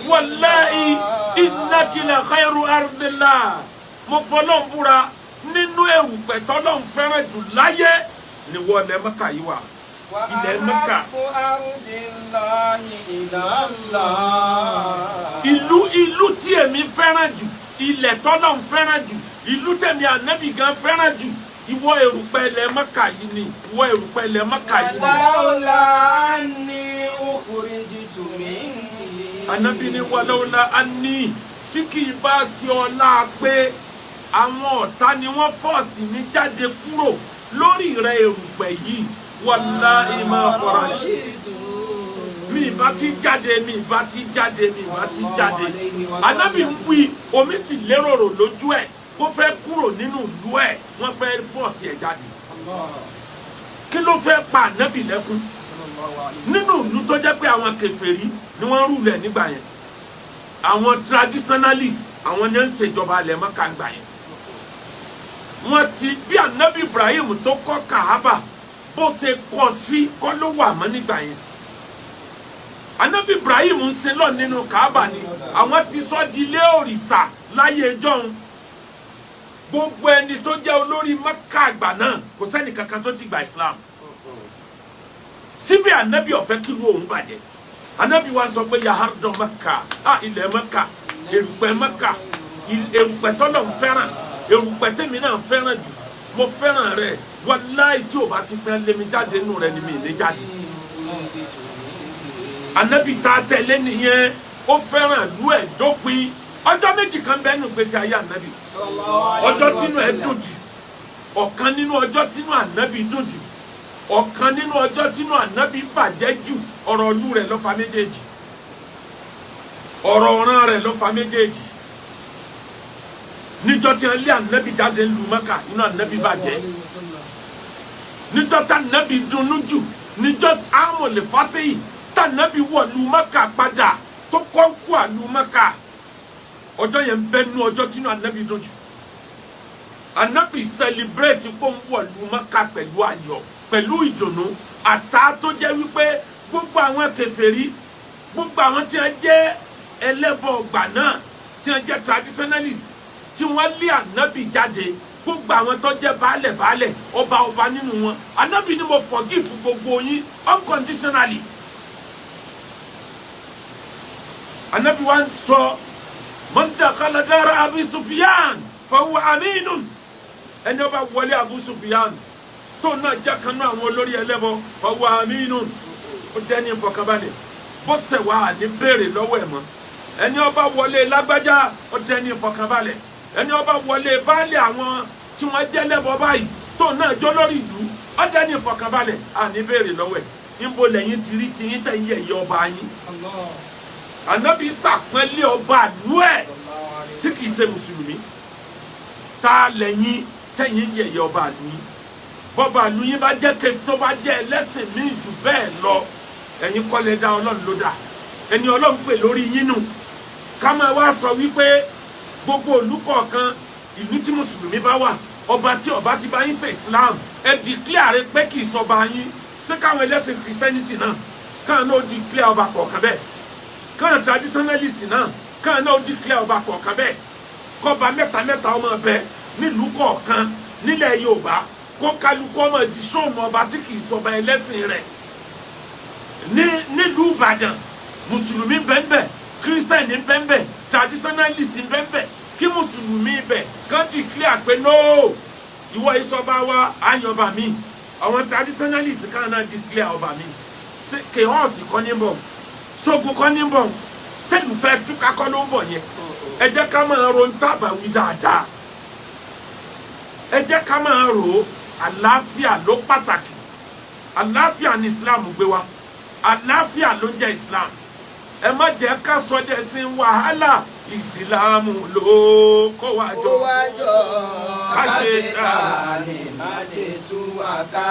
Wàláhi innaki la khayru ardillah. Mo fọlọ́n búra, nínú erùpẹ̀ tọ́lọ́n fẹ́ràn jù láyé ni wọ́n ilẹ̀ Mẹ́kà yìí wà, ilẹ̀ Mẹ́kà. وأحب أرض الله إلى الله. Ìlú tí èmi fẹ́ràn jù, ilẹ̀ tọ́lọ́n fẹ́ràn jù, ìlú tẹ̀mí ànábì gan fẹ́ràn jù, ìwọ erùpẹ̀ ilẹ̀ Mẹ́kà yìí ni, ìwọ erùpẹ̀ ilẹ̀ Mẹ́kà yìí ni. ولولا أني أخرجت منك. Ànábì ní ولولا أني, tí kì í bá ṣe ọlá pé àwọn ọ̀tá ni wọ́n force mi jáde kúrò lórí rẹ̀ erùpẹ̀ yìí, والله ما خرجت, mi ìbá ti jáde, mi ìbá ti jáde, mi ìbá ti jáde. Ànábì ń wí, omi sì lérò lójú ẹ̀ kó fẹ́ kúrò nínú ìlú ẹ̀, wọ́n fẹ́ force ẹ̀ jáde. Kí ló fẹ́ pa ànábì lẹ́kún nínú ìlú tó jẹ́ pé àwọn kèfèrí ni wọ́n rule ẹ̀ nígbà yẹn? Àwọn traditionalists, àwọn ní ń ṣèjọba alẹ́ Mọ́kà ńgbà yẹn. Wọ́n ti bí ànábì Ibrahim tó kọ́ Kahaba, bó ṣe kọ́ sí kọ́ ló wà mọ́ nígbà yẹn. Ànábì Ibrahim ń sin lọ nínú Kahaba ni, àwọn ti sọ di ilé òrìṣà láyé jọ́hun. Gbogbo ẹni tó jẹ́ olórí Mẹ́kà àgbà náà, kò sẹ́ni kankan tó ti gba Islam síbẹ̀. Ànábì ó fẹ́ kí ìlú òun bàjẹ́. Ànábì wa sọ pé يا أرض مكة, a ilẹ̀ Mẹ́kà, erùpẹ̀ Mẹ́kà, erùpẹ̀ tọ́lọ̀ ń fẹ́ràn, erùpẹ̀ tèmi náà fẹ́ràn jù, mo fẹ́ràn rẹ̀. Wàláì, tí o bá ti pẹ́ lémi jáde nù rẹ̀ ni mi lè jáde. Ànábì tá a tẹ̀lé nìyẹn, ó fẹ́ràn ìlú ẹ̀ dópin. Ọjọ́ méjì kan bẹ́ẹ̀ nù gbèsè ayé ànábì, ọjọ́ tínú ẹ̀ dùn jù. Ọ̀kan nínú ọjọ́ tínú ànábì dùn jù, ọ̀kan nínú ọjọ́ tínú ànábì bàjẹ́ jù. Ọ̀rọ̀ ìlú rẹ̀ ló fa méjèèjì, ọ̀rọ̀ ọ̀ràn rẹ̀ ló fa méjèèjì. Níjọ́ tí wọ́n lé ànábì jáde ńlu Mẹ́kà, inú ànábì bàjẹ́. Níjọ́ tí ànábì dunnú jù, níjọ́ عام الفتح, tí ànábì wọ̀ lu Mẹ́kà padà, tó kọ́ńkù àlù Mẹ́kà, ọjọ́ yẹn ń bẹ́ nú ọjọ́ tínú ànábì dùn jù. Ànábì celebrate kó ń wọ̀ lu Mẹ́kà pẹ̀lú ayọ̀, pẹ̀lú ìdùnnú, àtà tó jẹ́ wípé gbogbo àwọn kèfèrí, gbogbo àwọn tí wọ́n jẹ́ ẹlẹ́bọ ọgbà náà, tí wọ́n jẹ́ traditionalist, tí wọ́n lé ànábì jáde, gbogbo àwọn tó jẹ́ baálẹ̀ baálẹ̀, ọba ọba nínú wọn, ànábì ni mo forgive gbogbo yín unconditionally. Ànábì wa ń sọ, من دخل دار أبي سفيان فهو أمين. Ẹni ó bá wọlé Abu Sufyan, tó náà jẹ́ kan náà àwọn olórí ẹlẹ́bọ, فهو أمين, ó dẹ́ni ìfọ̀kànbalẹ̀, bó ṣẹ̀ wá ní béèrè lọ́wọ́ ẹ̀ mọ́. Ẹni ó bá wọlé lágbájá, ó dẹ́ni ìfọ̀kànbalẹ̀. Ẹni ó bá wọlé baálé àwọn tí wọ́n jẹ́ lẹ́bọ báyìí, tó náà jọ lórí ìlú, ó dẹ́ni ìfọ̀kànbalẹ̀, àní béèrè lọ́wọ́ ẹ̀. Níbo lẹ́yìn ti rí tiyín tẹ̀ ń yẹ̀yẹ́ ọba yín? Ànábì sàpẹ́lẹ̀ ọba àlú ẹ̀ tí kìí ṣe mùsùlùmí. Tá a lẹ́yìn tẹ̀yìn ń yẹ̀yẹ́ ọba àlú yín? Bọ́ba àlú yín bá jẹ́ kẹfì, tó bá jẹ́ ẹlẹ́sìn míì jù bẹ́ẹ̀ lọ, ẹ̀yin kọ́ lẹ dá, Ọlọ́run ló dá. Ẹni Ọlọ́run pè lórí yín nù. Ká máa wá sọ wípé gbogbo ìlú kọ̀ọ̀kan, ìlú tí mùsùlùmí bá wà, ọba tí ọba ti bá yín ṣe Islam, ẹ declare pé kì í sọba yín. Ṣé káwọn ẹlẹ́sìn Christianity náà, káwọn náà ó declare ọba kọ̀ọ̀kan bẹ́ẹ̀? Káwọn traditionalist náà, káwọn náà ó declare ọba kọ̀ọ̀kan bẹ́ẹ̀? Kọba mẹ́ta mẹ́ta ọmọ bẹ nílùú kọ̀ọ̀kan nílẹ̀ Yorùbá, kó kálukú ọmọ di sóòmù ọba tí kì í sọba ẹlẹ́sìn rẹ̀. Ní nílùú Ìbàdàn, mùsùlùmí bẹ́ẹ̀nbẹ́ẹ̀, kírísítẹ́nì bẹ́ẹ̀nbẹ́ẹ̀, traditionalist bẹ́ẹ̀nbẹ́ẹ̀. Kí mùsùlùmí bẹ̀ kán declare pé no, ìwọ ìsọba wa, àyànba mi. Àwọn traditionalist kan náà declare ọba mi. Ṣé chaos kọ́ ní bọ̀? Sógun kọ́ ní bọ̀? Sẹ́lùfẹ́ túká kọ́ ló ń bọ̀ yẹn? Ẹ jẹ́ ká máa ro ń tábàwí dáadáa, ẹ jẹ́ ká máa rò ó. Àlàáfíà ló pàtàkì. Àlàáfíà ní Islam gbé wa, àlàáfíà ló ń jẹ́ Islam. Ẹ má jẹ́ ká sọdẹ̀ sí wàhálà. Ìsìlámù ló kó wa Kó jọ. wá jọ. Ká Ká ṣe ṣe ká lè má ṣe tú wa ká,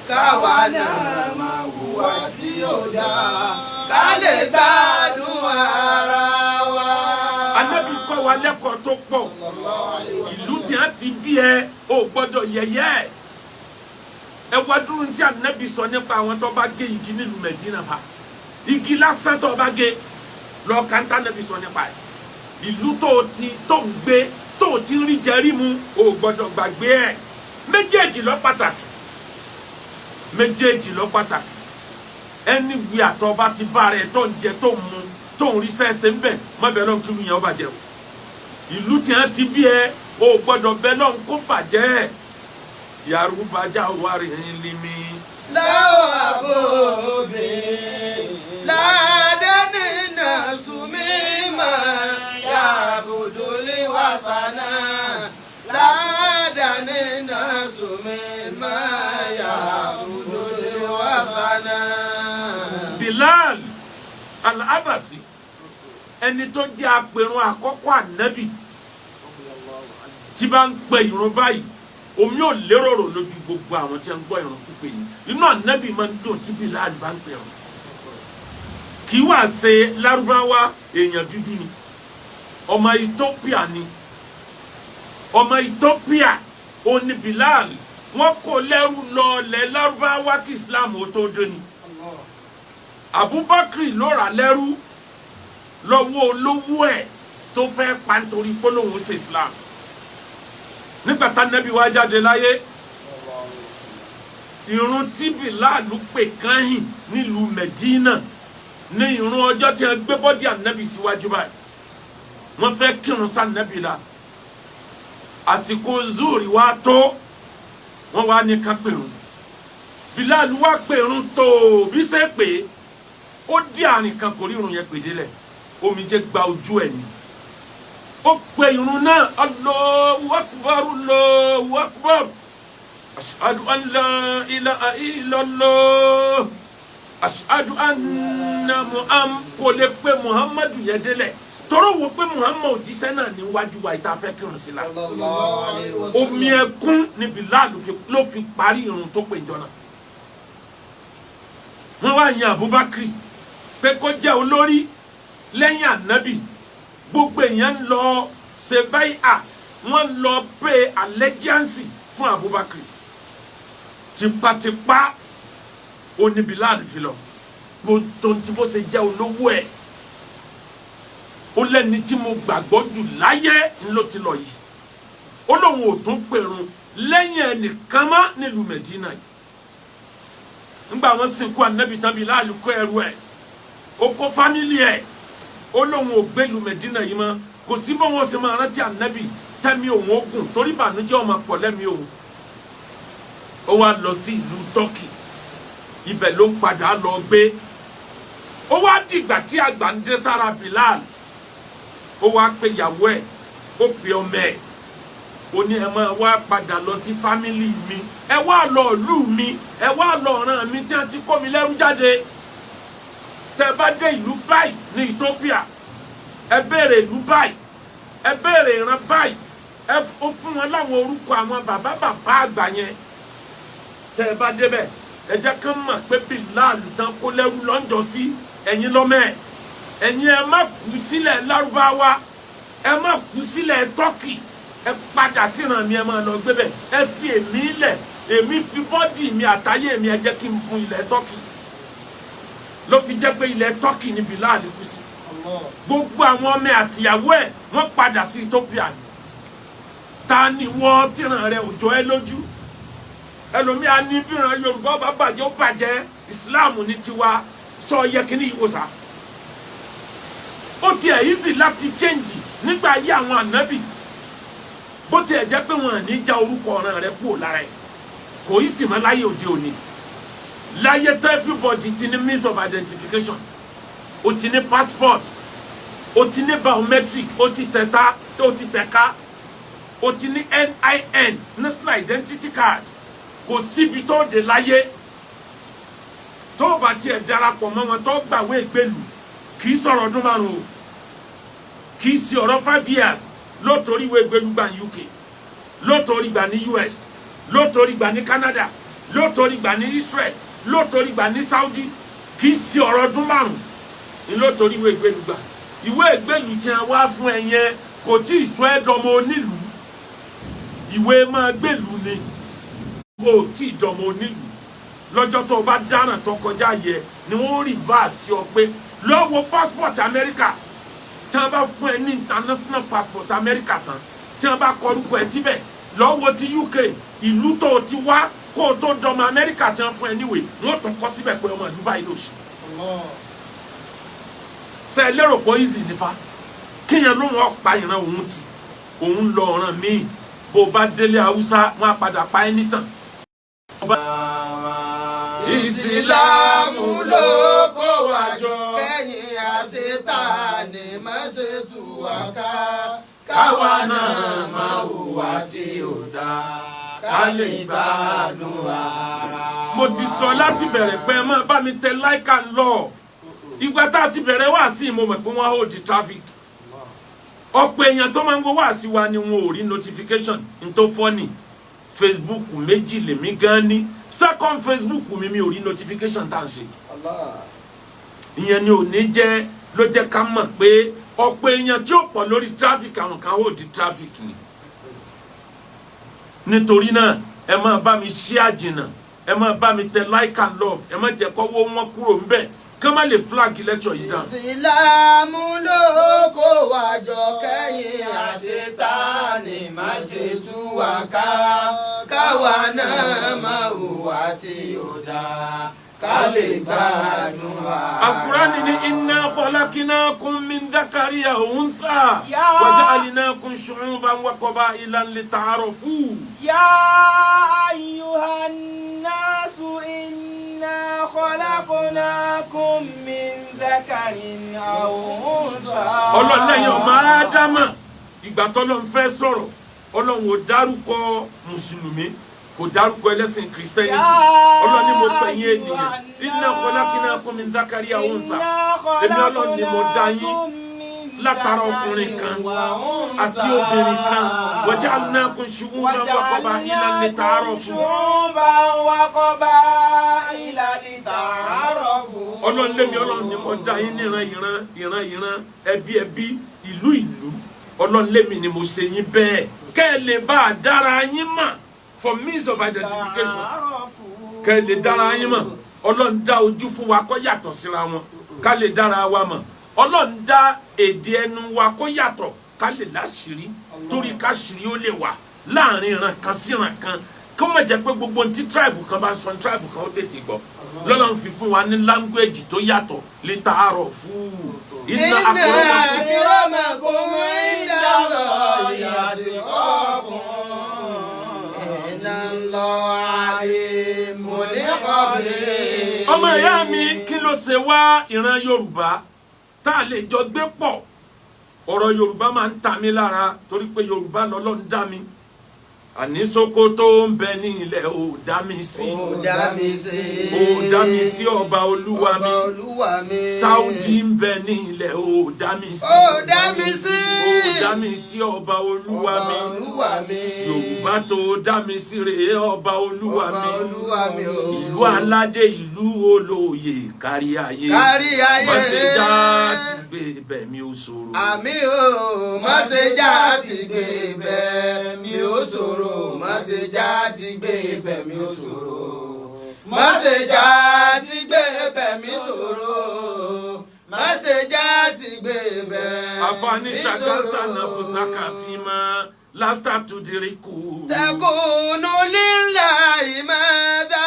káwa náà máa hùwà tí ò dáa, ká lè gbádùn ara wa. Ànábì kọ́ wa lẹ́kọ̀ọ́ tó pọ̀. Ìlú tí a ti bí ẹ, ò gbọ́dọ̀ yẹ̀yẹ́ ẹ. Ẹ wá dúró tí Ànábì sọ nípa àwọn tó bá gé igi nílùú Mẹdínà fa. Igi lásán tó bá gé lọ, kàńtà Ànábì sọ nípa ẹ. Ìlú tó ti tó ń gbé. Tó o ti ń rí jẹrí mu, o gbọ́dọ̀ gbàgbé ẹ̀. Méjèèjì ló pàtàkì, méjèèjì ló pàtàkì. Ẹni wí àtọ́ bá ti bá rẹ̀ tó ń jẹ, tó ń mu, tó ń rí sẹ́sẹ́ ń bẹ̀, má bẹ́ẹ̀ lọ́n kí ìlú yẹn ó bàjẹ́ o. Ìlú tí wọ́n ti bí ẹ, o gbọ́dọ̀ bẹ́ẹ̀ lọ́n kó bàjẹ́. Yorùbá já wárí limi. Láwọ̀ àbòbí ládẹ́ni náà sùnmí mà yàbùdó lè wà fànà. Ládẹ́ni náà sùnmí mà yàbùdó lè wà fànà. Bilal Al-Abasi, ẹni tó jẹ́ apẹ̀rún àkọ́kọ́ ànábì, tí bá ń pe ìrun báyìí, omi ò lérò rò lójú gbogbo àwọn tí ń gbọ́ ìrun pípé yìí. Inú ànábì máa ń dùn tí Bilal bá ń pèrun. Kì í wá ṣe Lárúbáwá, èèyàn dúdú ni, ọmọ Ethiopia ni. Ọmọ Ethiopia ó ní Bilal. Wọ́n kó lẹ́rú lọ lẹ̀ Lárúbáwá kí Islam ó tó dé ni. Abubakar ló rà lẹ́rú lọ́wọ́ olówó ẹ̀ tó fẹ́ pa nítorí pé lòun ṣe Islam. Nígbà tá nẹ́bí wá jáde láyé, ìrun tí Bilal pè kányìn nílùú Medina ní ìrun ọjọ́ tí wọ́n gbé body ànẹ́bí síwájú báyìí, wọ́n fẹ́ kírun sànẹ́bí la. Àsìkò zuri wá tó, wọ́n wá ní ká pèrun. Bilal wá pèrun tó bí sẹ́ pé ó dí àrìn kan, kò rí irun yẹn pè délẹ̀, omijé gba ojú ẹ̀ ni. Ó pe irun náà: "Allahu akbar, Allahu akbar, ashhadu an la ilaha illallah, ashhadu anna Muhammad." Kò lè pe Muhammadu yẹn délẹ̀, tọrọ wo pé Muhammad òjíṣẹ́ náà níwájú wa ìta fẹ́ kírun sí la. Sallallahu alayhi wa sallam. Omi ẹkún ni Bilal ló fi parí irun tó pè jọ náà. Wọ́n wá yan Abubakar pé kó jẹ́ olórí lẹ́yìn ànábì. Gbogbo èèyàn ń lọ ṣe báyà, wọ́n lọ pay allegiance fún Abubakar tipátipá. Ó ní Bilal fi lọ tó tí bó ṣe jẹ́ olówó ẹ̀. Ó lẹ́ni tí mo gbàgbọ́ jù láyé ńlọ ti lọ yìí. Ó lóun ò tún pèrun lẹ́yìn ẹnìkan mọ́ nílùú Mẹ̀dínà yìí. Nígbà wọn sìnkú ànábì tán, Bilal kó ẹrù ẹ̀, ó kó family ẹ̀, ó lóun ò gbélu Mẹ̀dínà yìí mọ́. Kò sí bó wọn ṣe máa rántí ànábì tẹ́mi òun ogun, torí ìbànújẹ́ ọmọ pọ̀ lẹ́mi òun. Ó wá lọ sí ìlú Turkey, ibẹ̀ ló padà lọ gbé. Ó wá dìgbà tí àgbà ń dé sára Bilal, ó wá pe ìyàwó ẹ̀, ó pe ọmọ ẹ̀, ó ní, "Ẹ máa wá padà lọ sí family mi, ẹ wá lọ ìlú mi, ẹ wá lọ ọ̀ràn mi tí wọ́n ti kó mi lẹ́rú jáde. Tẹ́ bá dé ìlú báyìí ní Ethiopia, ẹ béèrè ìlú báyìí, ẹ béèrè ìran báyìí." Ẹ ó fún wọn láwọn orúkọ àwọn bàbá bàbá àgbà yẹn. "Tẹ́ ẹ bá débẹ̀, ẹ jẹ́ kán mọ̀ pé Bilal tán kó lẹ́rú lọ́njọ́ sí ẹ̀yin lọ́mọ ẹ̀. Ẹ̀yin ẹ má kú sílẹ̀ Lárúbáwá, ẹ má kú sílẹ̀ Turkey, ẹ padà síran mi, ẹ máa lọ gbé bẹ̀. Ẹ fi èmi lẹ̀, èmi fi body mi àtayé mi, ẹ jẹ́ kí n bun ilẹ̀ Turkey." Ló fi jẹ́ pé ilẹ̀ Turkey ni Bilal kú sí. Gbogbo àwọn ọmọ àtìyàwó ẹ̀, wọ́n padà sí Ethiopia ni. Ta ni wọ́n tíran rẹ̀ òjò ẹ lójú? Ẹlòmíà ní bíran Yorùbá bá bàjẹ́, ó bàjẹ́, Islam ní tiwa. Sọ yẹ kíní ìwòsàn, ó tiẹ̀ easy láti change nígbà ayé àwọn ànábì, bó tiẹ̀ jẹ́ pé wọn à ní já orúkọ ọ̀ràn rẹ kúrò lára ẹ̀. Kò í sì mọ́ láyé òde òní, láyé tó everybody ti ní means of identification. O ti ní passport, o ti ní biometric, o ti tẹ̀ta, o ti tẹ̀ka, o ti ní NIN, national identity card. Kò síbi tó dé láyé tó o bá tiẹ̀ darapọ̀ mọ́ wọn tó gbàwé ìgbélú. Kì í sọ̀rọ̀ ọdún 5 o, kì í sí ọ̀rọ̀ 5 years lótórí ìwé ìgbélú gbà ní UK, lótórí gbà ní US, lótórí gbà ní Canada, lótórí gbà ní Israel, lótórí gbà ní Saudi. Kì í sí ọ̀rọ̀ ọdún 5 ní lótórí ìwé ìgbélú gbà. Ìwé ìgbélú tí wọ́n wá fún ẹ yẹn kò tí ì sọ ẹ́ dọmọ onílùú. Ìwé máa gbèlú ni, o tí ì dọmọ onílùú. Lọ́jọ́ tó o bá dáràn tó kọjá yẹ ni wọ́n reverse ọ pé lọ́wọ́ passport Amẹ́ríkà. Tí wọ́n bá fún ẹ ní international passport Amẹ́ríkà tán, Tí wọ́n bá kọ orúkọ ẹ síbẹ̀, lọ́wọ́ ti UK, ìlú tó o ti wá kó o tó dọmọ Amẹ́ríkà tí wọ́n fún ẹ níwèé, wọ́n tún kọ síbẹ̀ pé ọmọ ìlú báyìí ló ṣe. Ṣe ẹ lérò pé easy nífa kíyàn ló wọn pa ìran òun tì, òun lọ ọ̀ràn míì? Bó o bá délé Haúsá, wọn á padà pa ẹ́ nítàn. Ìsìlámù ló kó wa jọ. Kẹ́yìn àṣetánì má ṣe tú wa ká. Káwa náà máa hùwà tí ò dáa. Ká lè gbádùn ara. Mo ti sọ láti bẹ̀rẹ̀ pé ẹ máa bá mi tẹ like and love. Ìgbà tá a ti bẹ̀rẹ̀ wá sí, mo mọ̀ pé wọ́n hold the traffic. Ọ̀pọ̀ èèyàn tó máa ń wo wá sí wa ni wọn ò rí notification. N tó fọ́ ni Facebook méjì lèmi gan ní. Second Facebook mi, mi ò rí notification tá à ń ṣe. Ìyẹn ni ò ní jẹ́ ló jẹ́ ká mọ̀ pé ọ̀pọ̀ èèyàn tí ó pọ̀ lórí traffic, àwọn kan hold the traffic ni. Nítorí náà, ẹ máa bá mi share jìnnà, ẹ máa bá mi tẹ like and love. Ẹ má jẹ́ kọ́wọ́ wọn kúrò ńbẹ̀ kí wọ́n má lè flag lecture yìí down. Ìsìlámù ló kó wa jọ. Kẹ́yìn àṣetánì má ṣe tú wa ká. Káwa náà máa hùwà tí ò dáa. Ká lè gbádùn ara. Al-Qur'ani ní inna khalaqnakum min dhakarin wa untha wa ja'alnakum shu'uban wa qaba'ila lita'arafu. يا أيها الناس إنا خلقناكم من ذكر أو أنثى. Ọlọ́run lẹ́yìn ọmọ Ádámà, ìgbà tọ́lọ́run fẹ́ sọ̀rọ̀, Ọlọ́run ò dárúkọ Mùsùlùmí, kò dárúkọ ẹlẹ́sìn Christianity. Ọlọ́run ní mo pè yín ènìyàn, inna khalaqnakum min dhakarin wa untha. Èmi Ọlọ́run ni mo dá yín látara ọkùnrin kan àti obìnrin kan, wa ja'alnakum shu'uban wa qaba'ila lita'arafu. شعوبا وقبائل لتعارفوا. Ọlọ́run lémi Ọlọ́run ni mo dá yín níran ìran, ìran ìran, ẹbí ẹbí, ìlú ìlú. Ọlọ́run lémi ni mo ṣe yín bẹ́ẹ̀ kẹ́ ẹ lè bá a dára yín mọ̀, for means of identification, kẹ́ ẹ lè dára yín mọ̀. Ọlọ́run dá ojú fún wa kó yàtọ̀ síra wọn, ká lè dára wa mọ̀. Ọlọ́run dá èdè ẹnu wa kó yàtọ̀, ká lè láṣìírí, torí káṣìírí ó lè wà láàrin ìran kan sí ìran kan, kó má jẹ́ pé gbogbo ohun tí tribe kan bá sọ, tribe kan ó tètè gbọ́. Lọ́lọ́run fi fún wa ní language tó yàtọ̀ lita'arafu. Inna akramakum akramakum indallahi atqakum. Inna Allaha alimun khabir. Ọmọ ìyá mi, kí ló ṣe wá ìran Yorùbá tá a lè jọ gbé pọ̀? Ọ̀rọ̀ Yorùbá máa ń ta mí lára torí pé Yorùbá lọ́lọ́run dá mi. Àní Sókótó ń bẹ ní ilẹ̀ ò dá mi sí. Ó dá mi sí. Ò dá mi sí, ọba olúwa mi. Ọba olúwa mi. Saudi ń bẹ ní ilẹ̀ ò dá mi sí. Ó dá mi sí. Ò dá mi sí, ọba olúwa Ọba mi. olúwa mi. Yorùbá tó dá mi sí rèé, ọba olúwa Ọba mi. olúwa mi o. Ìlú aládé, ìlú olóyè kárí ayé. Kárí ayé. Má ṣe já ti gbé ibẹ̀ mi ò ṣòro. Àmín o, má ṣe já ti gbé ibẹ̀ mi ò ṣòro. Má ṣe já ti gbé ibẹ̀ mi ò ṣòro. Má ṣe já ti gbé ibẹ̀ mi ṣòro. Má ṣe já ti gbé ibẹ̀ Àfààní mi shagalta ṣòro. nafsaka fima lasta tudriku. تكون لله ماذا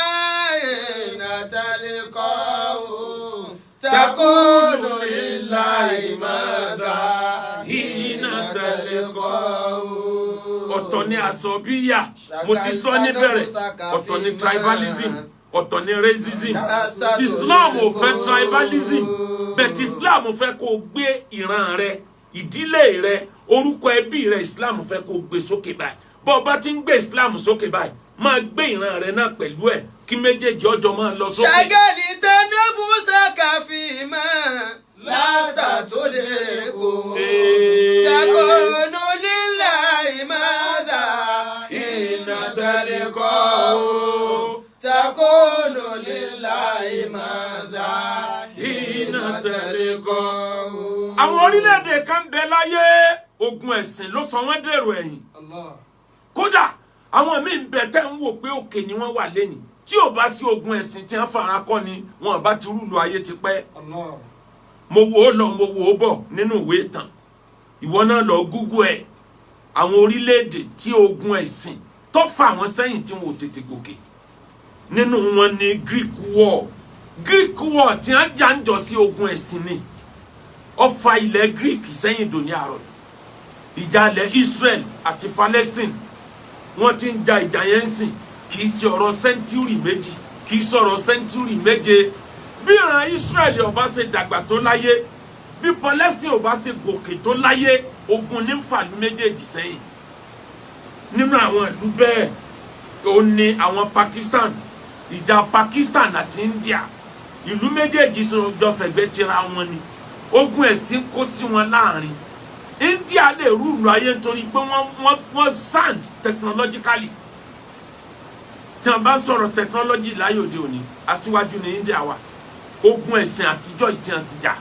حين تلقاه. تكون لله ماذا حين حين تلقاه. Ọ̀tọ̀ ni àsọ̀bíyà, mo ti sọ níbẹ̀rẹ̀. Ọ̀tọ̀ ni tribalism, ọ̀tọ̀ ni racism. Islam ò fẹ́ tribalism, but Islam fẹ́ kó o gbé ìran rẹ, ìdílé rẹ, orúkọ ẹbí rẹ. Islam fẹ́ kó o gbé sókè báyìí. Bó o bá ti ń gbé Islam sókè báyìí, máa gbé ìran rẹ náà pẹ̀lú ẹ̀, kí méjèèjì ọjọ́ máa lọ sókè. شغلت نفسك فيما لست تدركه. تكون لله ماذا حين تلقاه. تكون لله ماذا حين تلقاه. Àwọn orílẹ̀-èdè kan bẹ láyé, ogun ẹ̀sìn ló sọ wọ́n dèrò ẹ̀yìn. Allah. Kódà àwọn míì ń bẹ tẹ́ ń wò pé òkè ni wọ́n wà lẹ́nìí, tí ò bá sí ogun ẹ̀sìn tí wọ́n fara kọ́ ni, wọn bá ti rúlu ayé ti pẹ́. Allah. Mo wò ó lọ, mo wò ó bọ̀ nínú ìwé ìtàn. Ìwọ náà lọ Google ẹ̀. Àwọn orílẹ̀-èdè tí ogun ẹ̀sìn tó fà wọ́n sẹ́yìn tí wọn ò tètè gòkè, nínú wọn ni Greek War. Greek War tí wọ́n jà ń jọ sí, ogun ẹ̀sìn ni ó fa ilẹ̀ Greek sẹ́yìn dòní àárọ̀. Ìjà ilẹ̀ Israel àti Palestine, wọ́n ti ń ja ìjà yẹn ń sìn, kì í ṣe ọ̀rọ̀ century 2, kì í sọ̀rọ̀ century 7. Bí ìran Israel ò bá ṣe dàgbà tó láyé, bí Palestine ò bá ṣe gòkè tó láyé, ogun ní fàlú méjèèjì sẹ́yìn. Nínú àwọn ìlú bẹ́ẹ̀, ó ní àwọn Pakistan, ìjà Pakistan àti India. Ìlú méjèèjì jọ fẹ̀gbẹ́ tira wọn ni, ogun ẹ̀sìn kó sí wọn láàrin. India lè rule ayé nítorí pé wọ́n sound technologically. Tí wọ́n bá sọ̀rọ̀ technology láyé òde òní, aṣíwájú ní India wà. Ogun ẹ̀sìn àtijọ́ ìtì àti jà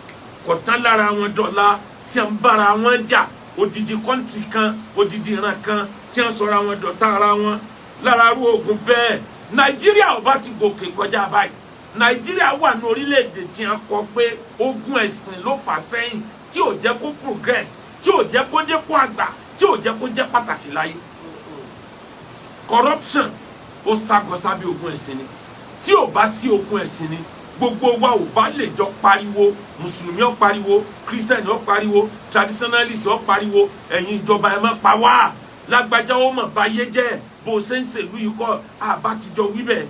kò tán lára wọn dọ̀la tí wọ́n bára wọn jà, odidi country kan, odidi ìran kan tí wọ́n sọra wọn dọ̀tá ara wọn. Lára rú ogun bẹ́ẹ̀, Nàìjíríà ò bá ti gòkè kọjá báyìí. Nàìjíríà wà ní orílẹ̀-èdè tí wọ́n kọ pé ogun ẹ̀sìn ló fà sẹ́yìn, tí ò jẹ́ kó progress, tí ò jẹ́ kó dépò àgbà, tí ò jẹ́ kó jẹ́ pàtàkì láyé. Corruption, ó ságọ sábẹ́ ogun ẹ̀sìn ni. Tí ò bá sí ogun ẹ̀sìn ni, gbogbo wa ò bá lè jọ pariwo. Mùsùlùmí ó pariwo, Christian ó pariwo, traditionalist ó pariwo, "Ẹ̀yin ìjọba, ẹ má pa wá. Lágbájá, ó mọ̀ báyé jẹ́. Bó o ṣe ń ṣèlú yìí kọ́." Àbá ti jọ wí bẹ́ẹ̀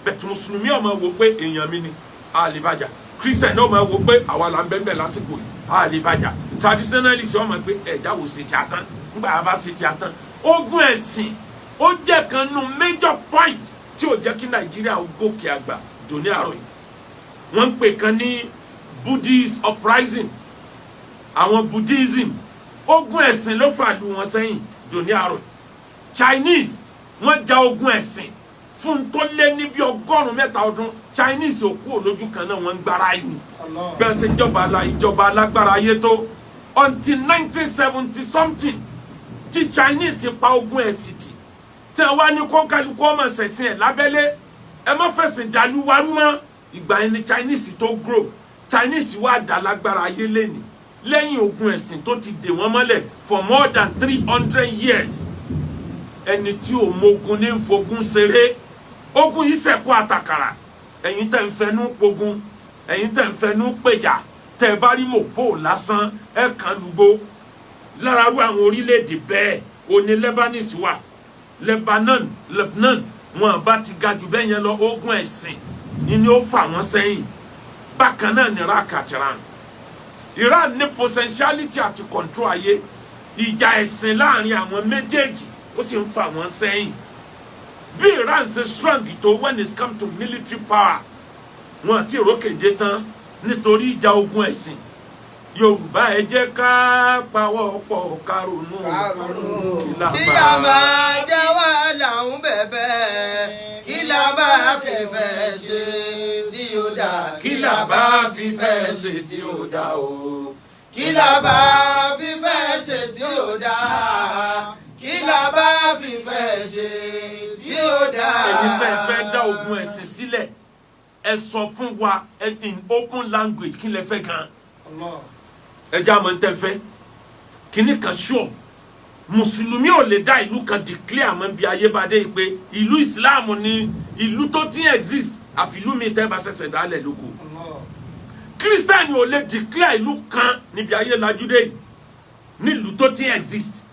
bẹ̀tù, mùsùlùmí ó máa wò pé èèyàn mi ni, a lè bàjá. Christian náà máa wò pé àwa là ń bẹ́ẹ̀ bẹ́ẹ̀ lásìkò yìí, a lè bàjá. Traditionalist ó máa pé ẹ̀já wò ṣe tí a tán ńgbà bá ṣe tí a tán. Ogun ẹ̀sìn, ó jẹ́ kan nínú major point tí ò jẹ́ kí Nàìjíríà ó gòkè àgbà dòní àárọ̀ yìí. Wọ́n ń pè kan ní Buddhist uprising, àwọn Buddhism. Ogun ẹ̀sìn ló fà lù wọn sẹ́yìn dòní àárọ̀ yìí. Chinese, wọ́n ja ogun ẹ̀sìn fún tó lé ní bí 300 ọdún. Chinese ò kúrò lójú kan náà, wọ́n ń gbára yìí bí wọ́n ṣe jọba la ìjọba alágbára ayé tó, until 1970 something tí Chinese pa ogun ẹ̀sìn tì, tí wọ́n wá ní kọ́ńkálukú ọmọ ṣẹ̀sìn ẹ̀ lábẹ́lé, ẹ má fẹ̀sìn dàlúwarú mọ́. Ìgbà yẹn ni Chinese tó grow. Chinese wá dà lágbára ayé lẹ́nìí lẹ́yìn ogun ẹ̀sìn tó ti dè wọ́n mọ́lẹ̀ for more than 300 years. Ẹni tí ò mogun ní fogun ṣeré. Ogun yìí sẹ̀kú àtàkàrà. Ẹ̀yin tẹ̀ ń fẹnu pogun, ẹ̀yin tẹ̀ ń fẹnu pèjà, tẹ̀ ẹ bá rí mòpó lásán, ẹ̀ kàn lùgbó. Lára rú àwọn orílẹ̀-èdè bẹ́ẹ̀, òní Lebanese wà, Lebanon, Lebanon wọn bá ti ga jù bẹ́ẹ̀ yẹn lọ, ogun ẹ̀sìn ni ó fà wọ́n sẹ́yìn. Bákan náà ní Iraq àti Iran. Iran ní potentiality àti control ayé. Ìjà ẹ̀sìn láàrin àwọn méjèèjì, ó sì ń fà wọ́n sẹ́yìn. Bí Iran ṣe strong tó when it come to military power, wọn àti ìrókèdè tán nítorí ìjà ogun ẹ̀sìn. Yorùbá, ẹ jẹ́ ká pawọ́ pọ̀, ká ronú. Kárọ̀nù. Kí la Kí bá- la máa jẹ́ wá làwọn bẹ̀bẹ̀, kí la bá fífẹ́ ṣe tí ó dá? Kí la bá fífẹ́ ṣe tí ó dá o? Kí la bá fífẹ́ ṣe tí ó dá? Kí la bá fífẹ́ ṣe tí ó dá? Ẹ̀yin tẹ́ ẹ fẹ́ dá ogun ẹ̀sìn sílẹ̀, ẹ sọ fún wa in open language, kí lẹ fẹ́ gan? Ẹ jẹ́ àmọ́ tẹ́ fẹ́ kíní kan. Sure, mùsùlùmí ò lè dá ìlú kan declare àmọ́ bí ayé bá dé yìí pé ìlú ìsìláàmù ni ìlú tó ti exist, àfi ìlú mi tẹ́ bá ṣẹ̀ṣẹ̀ dálẹ̀ lóko. Kírísítẹ́nì ò lè declare ìlú kan níbi ayé lajúdé yìí, nílùú tó ti exist,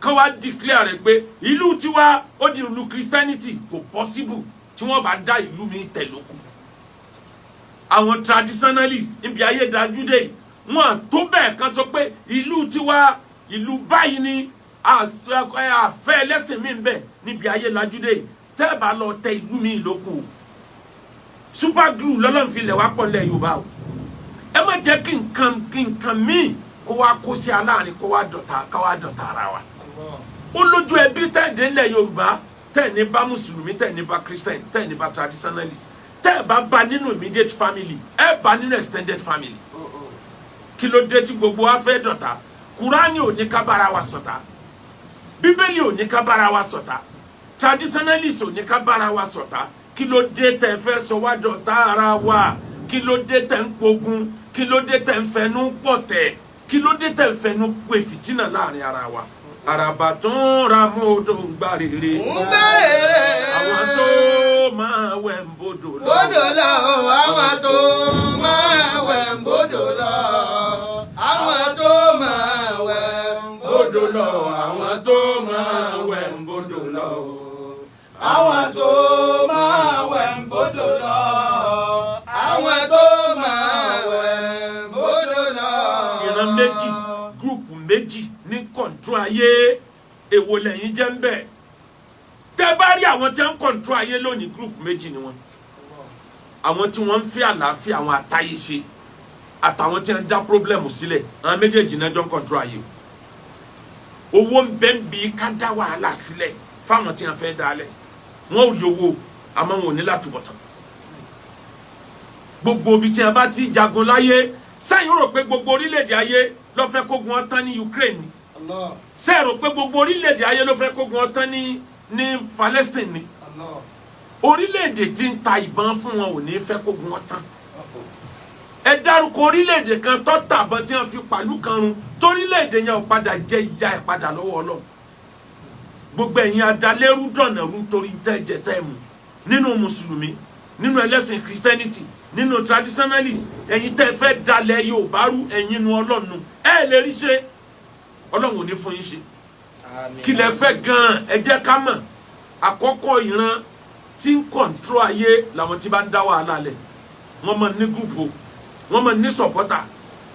kán wá declare rẹ̀ pé ìlú tiwa ó di ìlú Christianity, kò possible. Tí wọ́n bá dá ìlú mi tẹ̀ lóko, àwọn traditionalists níbi ayé lajúdé yìí, wọn tó bẹ́ẹ̀ kan sọ pé ìlú tiwa, ìlú báyìí ni, àfẹ́ ẹlẹ́sìn mi ń bẹ níbi ayé lajúdé yìí. Tẹ́ ẹ bá lọ tẹ ìlú mi lóko, super glue lọ́lọ́run fi lẹ̀ wá pọ̀ lẹ̀ Yorùbá o. Ẹ má jẹ́ kí nǹkan míì kó wá kó sí aláàrin, kó wá dọ̀tá, ká wá dọ̀tá ara wa. Ó lójú ẹbí tẹ̀dé ńlẹ̀ Yorùbá, tẹ̀ ní bá mùsùlùmí, tẹ̀ ní bá Christian, tẹ̀ ní bá traditionalist. Tẹ̀ bá bá nínú immediate family, ẹ bá nínú extended family. Kí ló dé tí gbogbo wa fẹ́ dọ̀tá? Kúránì ò ní ká bára wa ṣọ̀tá, Bíbélì ò ní ká bára wa ṣọ̀tá, traditionalist ò ní ká bára wa ṣọ̀tá. Kí ló dé tẹ́ fẹ́ sọ wá dọ̀tá ara wa? Kí ló dé tẹ́ ń pogun? Kí ló dé tẹ́ ń fẹnu pọ̀ tẹ̀? Kí ló dé tẹ̀ ń fẹnu pé fìtínà láàrin ara wa? Àràbà tó ń ra mọ́tò ń gbà rere. Ń bẹ̀rẹ̀. Àwọn tó máa wẹ̀ ń bodò lọ. Bódò lọ, àwọn tó máa wẹ̀ ń bódò lọ. Àwọn tó máa wẹ̀ ń bódò lọ. Àwọn tó máa wẹ̀ ń bódò lọ. Àwọn tó máa wẹ̀ ń bódò lọ. Àwọn tó máa wẹ̀ ń bódò lọ. Ìran méjì, group méjì ní control ayé. Èwo lẹ́yìn jẹ́ ń bẹ̀? Tẹ́ bá rí àwọn tí wọ́n ń control ayé lónìí, group méjì ni wọ́n: àwọn tí wọ́n ń fẹ́ àlàáfíà, àwọn àtayé ṣe, àtàwọn tí wọ́n ń dá problem sílẹ̀. Àwọn méjèèjì náà jọ ń control ayé o. Owó ń bẹ ń bi ká dá wàhálà sílẹ̀ fáwọn tí wọ́n fẹ́ dá lẹ̀. Wọ́n ò rí owó, àmọ́ wọn ò ní látúbọ̀tán. Gbogbo ibi tí wọ́n bá ti jagun láyé sẹ́yìn, rò pé gbogbo orílẹ̀-èdè ayé ló fẹ́ kógun ọtán ní Ukraine ni? Allah. Sẹ́yìn rò pé gbogbo orílẹ̀-èdè ayé ló fẹ́ kógun ọtán ní Palestine ni? Allah. Orílẹ̀-èdè tí ń ta ìbọn fún wọn ò ní fẹ́ kógun ọtán. Ẹ dárúkọ orílẹ̀-èdè kan tó tàbọn tí wọ́n fi pàlú kan run, torílẹ̀-èdè yẹn ò padà jẹ ìyà ẹ̀ padà lọ́wọ́ Ọlọ́run. Gbogbo ẹ̀yin adalẹ́rú dọ̀nàrú nítorí tẹ́ jẹ tẹ́ mu, nínú mùsùlùmí, nínú ẹlẹ́sìn Christianity, nínú traditionalist, ẹ̀yin tẹ́ fẹ́ dalẹ̀ Yorùbá rú, ẹ̀yin nu Ọlọ́run ẹ lè rí ṣe. Ọlọ́run ò ní fún yín ṣe. Àmín. Kí lẹ fẹ́ gan-an? Ẹ jẹ́ ká mọ̀. Àkọ́kọ́ ìran tí ń control ayé làwọn tí bá ń dá wàhálà lẹ̀. Wọ́n máa ní group o, wọ́n máa ní supporter.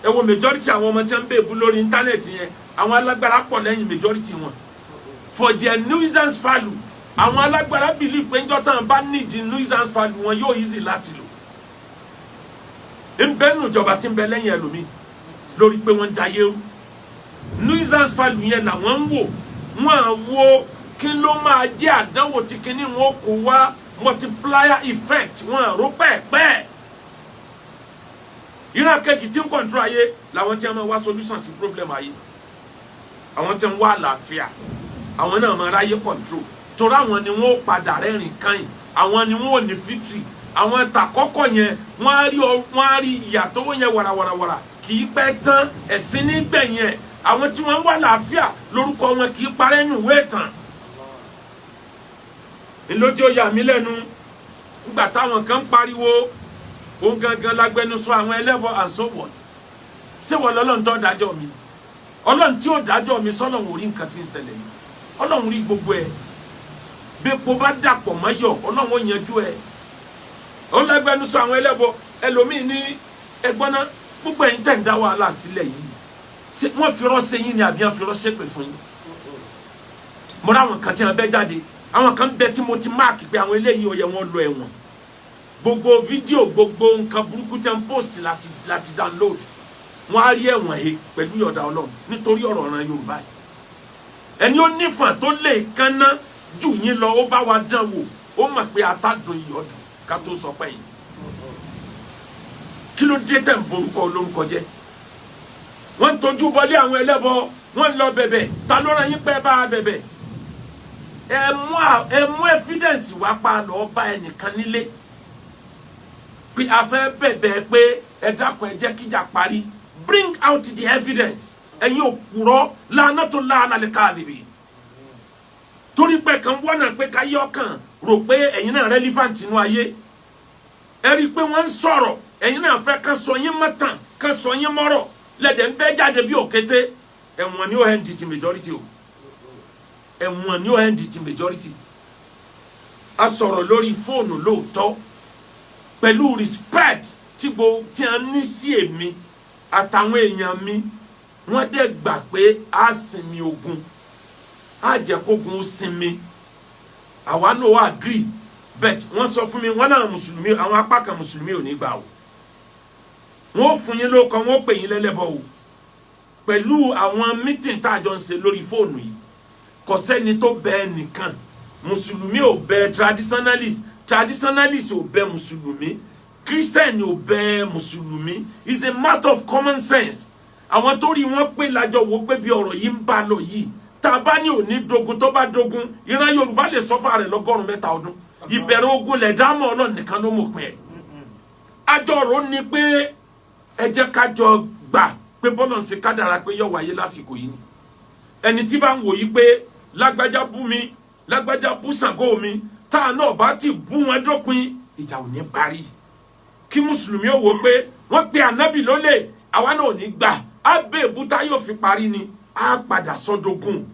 Ẹ wo majority àwọn ọmọ tí wọ́n ń bèbú lórí íńtánẹ́ẹ̀tì yẹn, àwọn alágbára pọ̀ lẹ́yìn majority wọn for their nuisance value. Àwọn alágbára believe pé njọ́ tán bá need nuisance value wọn, yóò easy láti lò. Ń bẹ nù ìjọba tí ń bẹ lẹ́yìn ẹlòmíì lórí pé wọ́n ń dayé rú. Nuisance value yẹn làwọn ń wò. Wọ́n á wo kí ló máa jẹ́ àdánwò tí kinní wọn kó wá, multiplier effect, wọn à ró pẹ́ẹ́pẹ́ẹ́. Ìran kejì tí ń control ayé làwọn tí wọ́n máa wá solution sí problem ayé, àwọn tí ń wá àlàáfíà. Àwọn náà máa ráyé control, torí àwọn ni wọ́n ó padà rẹ́rìn kàn, àwọn ni wọ́n ò ní victory. Àwọn tàkọ́kọ́ yẹn, wọ́n á rí ìyàtọ̀ yẹn wàràwàràwàrà, kì í pẹ́ tán, ẹ̀sìn nígbẹ̀yìn ẹ̀. Àwọn tí wọ́n ń wá àlàáfíà, lórúkọ wọn kì í parẹ́ nù ìwé ìtàn. Ńlójú ó yà mí lẹ́nu nígbà táwọn kan ń pariwo òun gangan lágbẹnusọ àwọn ẹlẹ́bọ, and so what? Ṣé wọ́n lọ́lọ́run tó dájọ́ mi? Ọlọ́run tí ó dájọ́ mi, sọ́lọ́run ò rí nǹkan tí ń ṣẹlẹ̀ yìí? Ọlọ́run rí gbogbo ẹ̀. Bí epo bá dàpọ̀ mọ́yọ̀, Ọlọ́run ó yanjú ẹ̀. Òun lágbẹnusọ àwọn ẹlẹ́bọ. Ẹlòmíì ní ẹgbọ́n náà, gbogbo ẹ̀yin tẹ̀ ń dá wàhálà sílẹ̀ yìí, ṣé wọ́n fi rọ́ṣẹ́ yín ni àbí wọ́n fi rọ́ṣẹ́ pè fún yín? Mo rá àwọn kan tí wọ́n bẹ́ jáde, àwọn kan bẹ tí mo ti mark pé àwọn eléyìí, ó yẹ wọ́n lọ ẹ̀wọ̀n. Gbogbo fídíò, gbogbo nǹkan burúkú tẹ́ ń post láti download, wọ́n á rí ẹ̀wọ̀n he pẹ̀lú ìyọ̀dà Ọlọ́run nítorí ọ̀rọ̀ ọ̀ràn Yorùbá yìí. Ẹni ó nífọ̀n tó lè kánná jù yín lọ, ó bá wa dán wò, ó mọ̀ pé atádùn ìyọ̀dùn ká tó sọ pé yìí. Kí ló dé tẹ̀ ń borúkọ olórúkọ jẹ́? Wọ́n ń tọ́jú bọlé àwọn ẹlẹ́bọ, wọ́n ń lọ bẹ̀bẹ̀. Ta ló rán yín pé bá a bẹ̀bẹ̀? Ẹ mú evidence wá pa lọ́ọ́ bá ẹnìkan nílé pé a fẹ́ bẹ̀bẹ̀ pé ẹ dákun, ẹ jẹ́ kíjà parí. Bring out the evidence. Ẹ̀yin òpùrọ́, lànà tó láàánà lè káàbìbì torí pé kan wọ́nà pé káyé ọkàn rò pé ẹ̀yin náà relevant nínú ayé. Ẹ rí i pé wọ́n ń sọ̀rọ̀, ẹ̀yin náà fẹ́ kán sọ yín mọ́tàn, kán sọ yín mọ́rọ̀ lẹ́dẹ̀ ń bẹ́ jáde bí òkété. Ẹ̀wọ̀n ni ó end ti majority o, ẹ̀wọ̀n ni ó end ti majority. A sọ̀rọ̀ lórí fóònù lóòótọ́ pẹ̀lú respect tí gbo tí a ní sí èmi àtàwọn èèyàn mi. Wọ́n dẹ̀ gbà pé a sinmi ogun, a jẹ́ kógun ó sinmi. Àwa náà wà agree, but wọ́n sọ fún mi, wọ́n náà mùsùlùmí, àwọn apá kan mùsùlùmí ò ní gbà o. Wọ́n ó fún yín lóko, wọ́n ó pè yín lẹ́lẹ́bọ o. Pẹ̀lú àwọn meeting tá a jọ ń ṣe lórí fóònù yìí, kò sẹ́ni tó bẹ ẹnìkan. Mùsùlùmí ò bẹ traditionalist, traditionalist ò bẹ mùsùlùmí, Christian ò bẹ mùsùlùmí. It's a matter of common sense. Àwọn tó rí wọn pé lájọ wo pé bí ọ̀rọ̀ yìí ń bá lọ yìí, tá a bá ní òní dogun, tó bá dogun, ìran Yorùbá lè sọ́fà rẹ̀ 300 ọdún. Ìbẹ̀rẹ̀ ogun lẹ̀ dámọ̀, Ọlọ́run nìkan ló mọ̀ pé ẹ̀ àjọrò ni pé ẹ jẹ́ ká jọ gbà pé Pé bọ́lọ̀ ń ṣe kádàrá pé yóò wáyé lásìkò yìí ni. Ẹni tí bá ń wò yí pé lágbájá bú mi, lágbájá bú Ṣàngó mi, tá a náà bá ti bú wọn dópin, ìjà ò ní parí. Kí mùsùlùmí ó wò pé wọ́n pe ànábì lólè, àwa náà ò ní gbà á bẹ èbúta yóò fi parí ni, á padà sọdógún.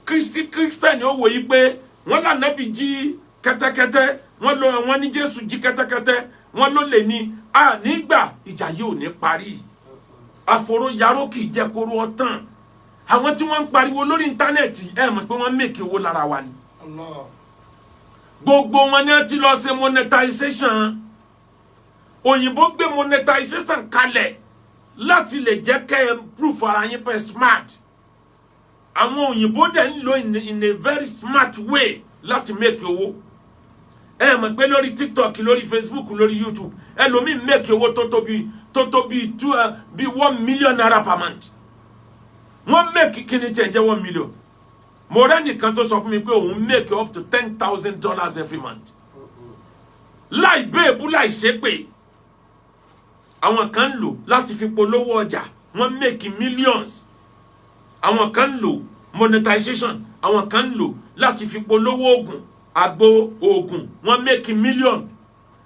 Kírísítẹ́nì ó wò yí pé wọ́n lànábì jí kẹ́tẹ́kẹ́tẹ́, wọ́n lọ wọ́n ní Jésù jí kẹ́tẹ́kẹ́tẹ́, wọ́n ló lè ní a nígbà, ìjà yìí ò ní parí. Àfòrò yaró kì í jẹ́ kóró ọ̀tàn. Àwọn tí wọ́n ń pariwo lórí íńtánẹ́ẹ̀tì, ẹ mọ̀ pé wọ́n make owó lára wa ni. Allah. Gbogbo wọn ni wọ́n ti lọ ṣe monetization. Òyìnbó gbé monetization kalẹ̀ láti lè jẹ́ kẹ́ ẹ proof ara yín pé smart. Àwọn òyìnbó dẹ̀ ń lò in a very smart way láti make owó. Ẹ mọ̀ pé lórí TikTok, lórí Facebook, lórí YouTube, ẹlòmíì make owó tó tó bí two bí ₦1 million per month. Wọ́n make kíni tí ẹ jẹ́ 1 million. Mo rẹ́ nìkan tó sọ fún mi pé òun make up to $10,000 every month láì bẹ́ẹ̀bú, láì ṣépè. Àwọn kan ń lò láti fi polówó ọjà, wọ́n make millions. Àwọn kan ń lò monetization, àwọn kan ń lò láti fi polówó oògùn, àgbo oògùn, wọ́n make million.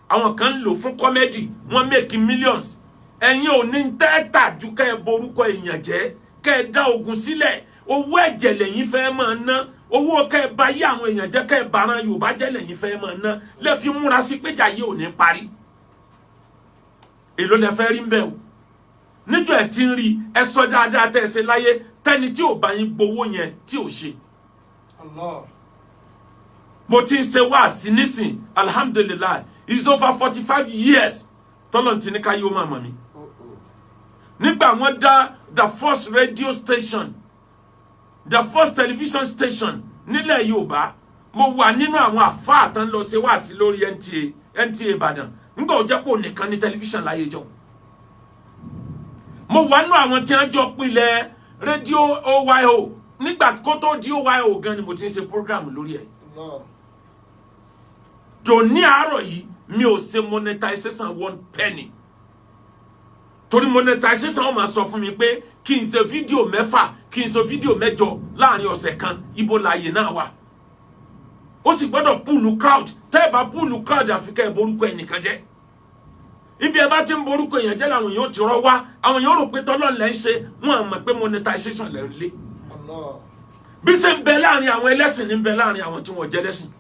Àwọn kan ń lò fún comedy, wọ́n make millions. Ẹ̀yin ò ní tẹ́ẹ̀tà ju kẹ́ ẹ borúkọ èèyàn jẹ́, kẹ́ ẹ dá ogun sílẹ̀. Owó ẹ̀jẹ̀ lẹ́yìn fẹ́ máa ná, owó kẹ́ ẹ bá yé àwọn èèyàn jẹ́, kẹ́ ẹ bára Yorùbá jẹ́ lẹ́yìn fẹ́ máa ná. Lẹ́ fi múra sí péjà yìí ò ní parí. Èló lẹ fẹ́ rí ń bẹ̀ o? Níjọ́ ẹ̀ ti ń rí ẹ sọ dáadáa tẹ́ ẹ ṣe láyé, tẹ́ni tí ò bá yín gbowó yẹn tí ò ṣe. Allah. Mo ti ń ṣe wáàsí nísìn, alhamdulillahi, it's over 45 years tọ́lọ̀ tí ní ká yóò máa mọ̀ mí. Nígbà wọ́n dá the first radio station, the first television station nílẹ̀ Yorùbá, mo wà nínú àwọn àfáà tán lọ ṣe wáàsí lórí NTA, NTA Ìbàdàn, nígbà ó jẹ́ pé òun nìkan ní tẹlifíṣàn láyé jọ. Mo wà nínú àwọn tí wọ́n jọ pilẹ̀ rédíò OYO. Nígbà kó tó di OYO gan ni mo ti ń ṣe program lórí ẹ̀. Allah. Dòní àárọ̀ yìí, mi ò ṣe monetization one penny, torí monetization wọn máa sọ fún mi pé kí n ṣe fídíò 6, kí n ṣe fídíò 8 láàrin ọ̀sẹ̀ kan. Ibo láàyè náà wà? Ó sì gbọ́dọ̀ pull crowd. Tẹ́ ẹ bá pull crowd, àfi kẹ́ ẹ borúkọ ẹnìkan jẹ́. Ibi ẹ bá ti ń borúkọ èèyàn jẹ́ làwọn èèyàn ti rọ́ wá. Àwọn èèyàn rò pé tọ́lọ́ lẹ́ ń ṣe, wọ́n á mọ̀ pé monetization lẹ́ ń lé. Allah. Bí ṣe ń bẹ láàrin àwọn ẹlẹ́sìn ní ń bẹ láàrin àwọn tí wọ́n jẹ́ lẹ́sìn.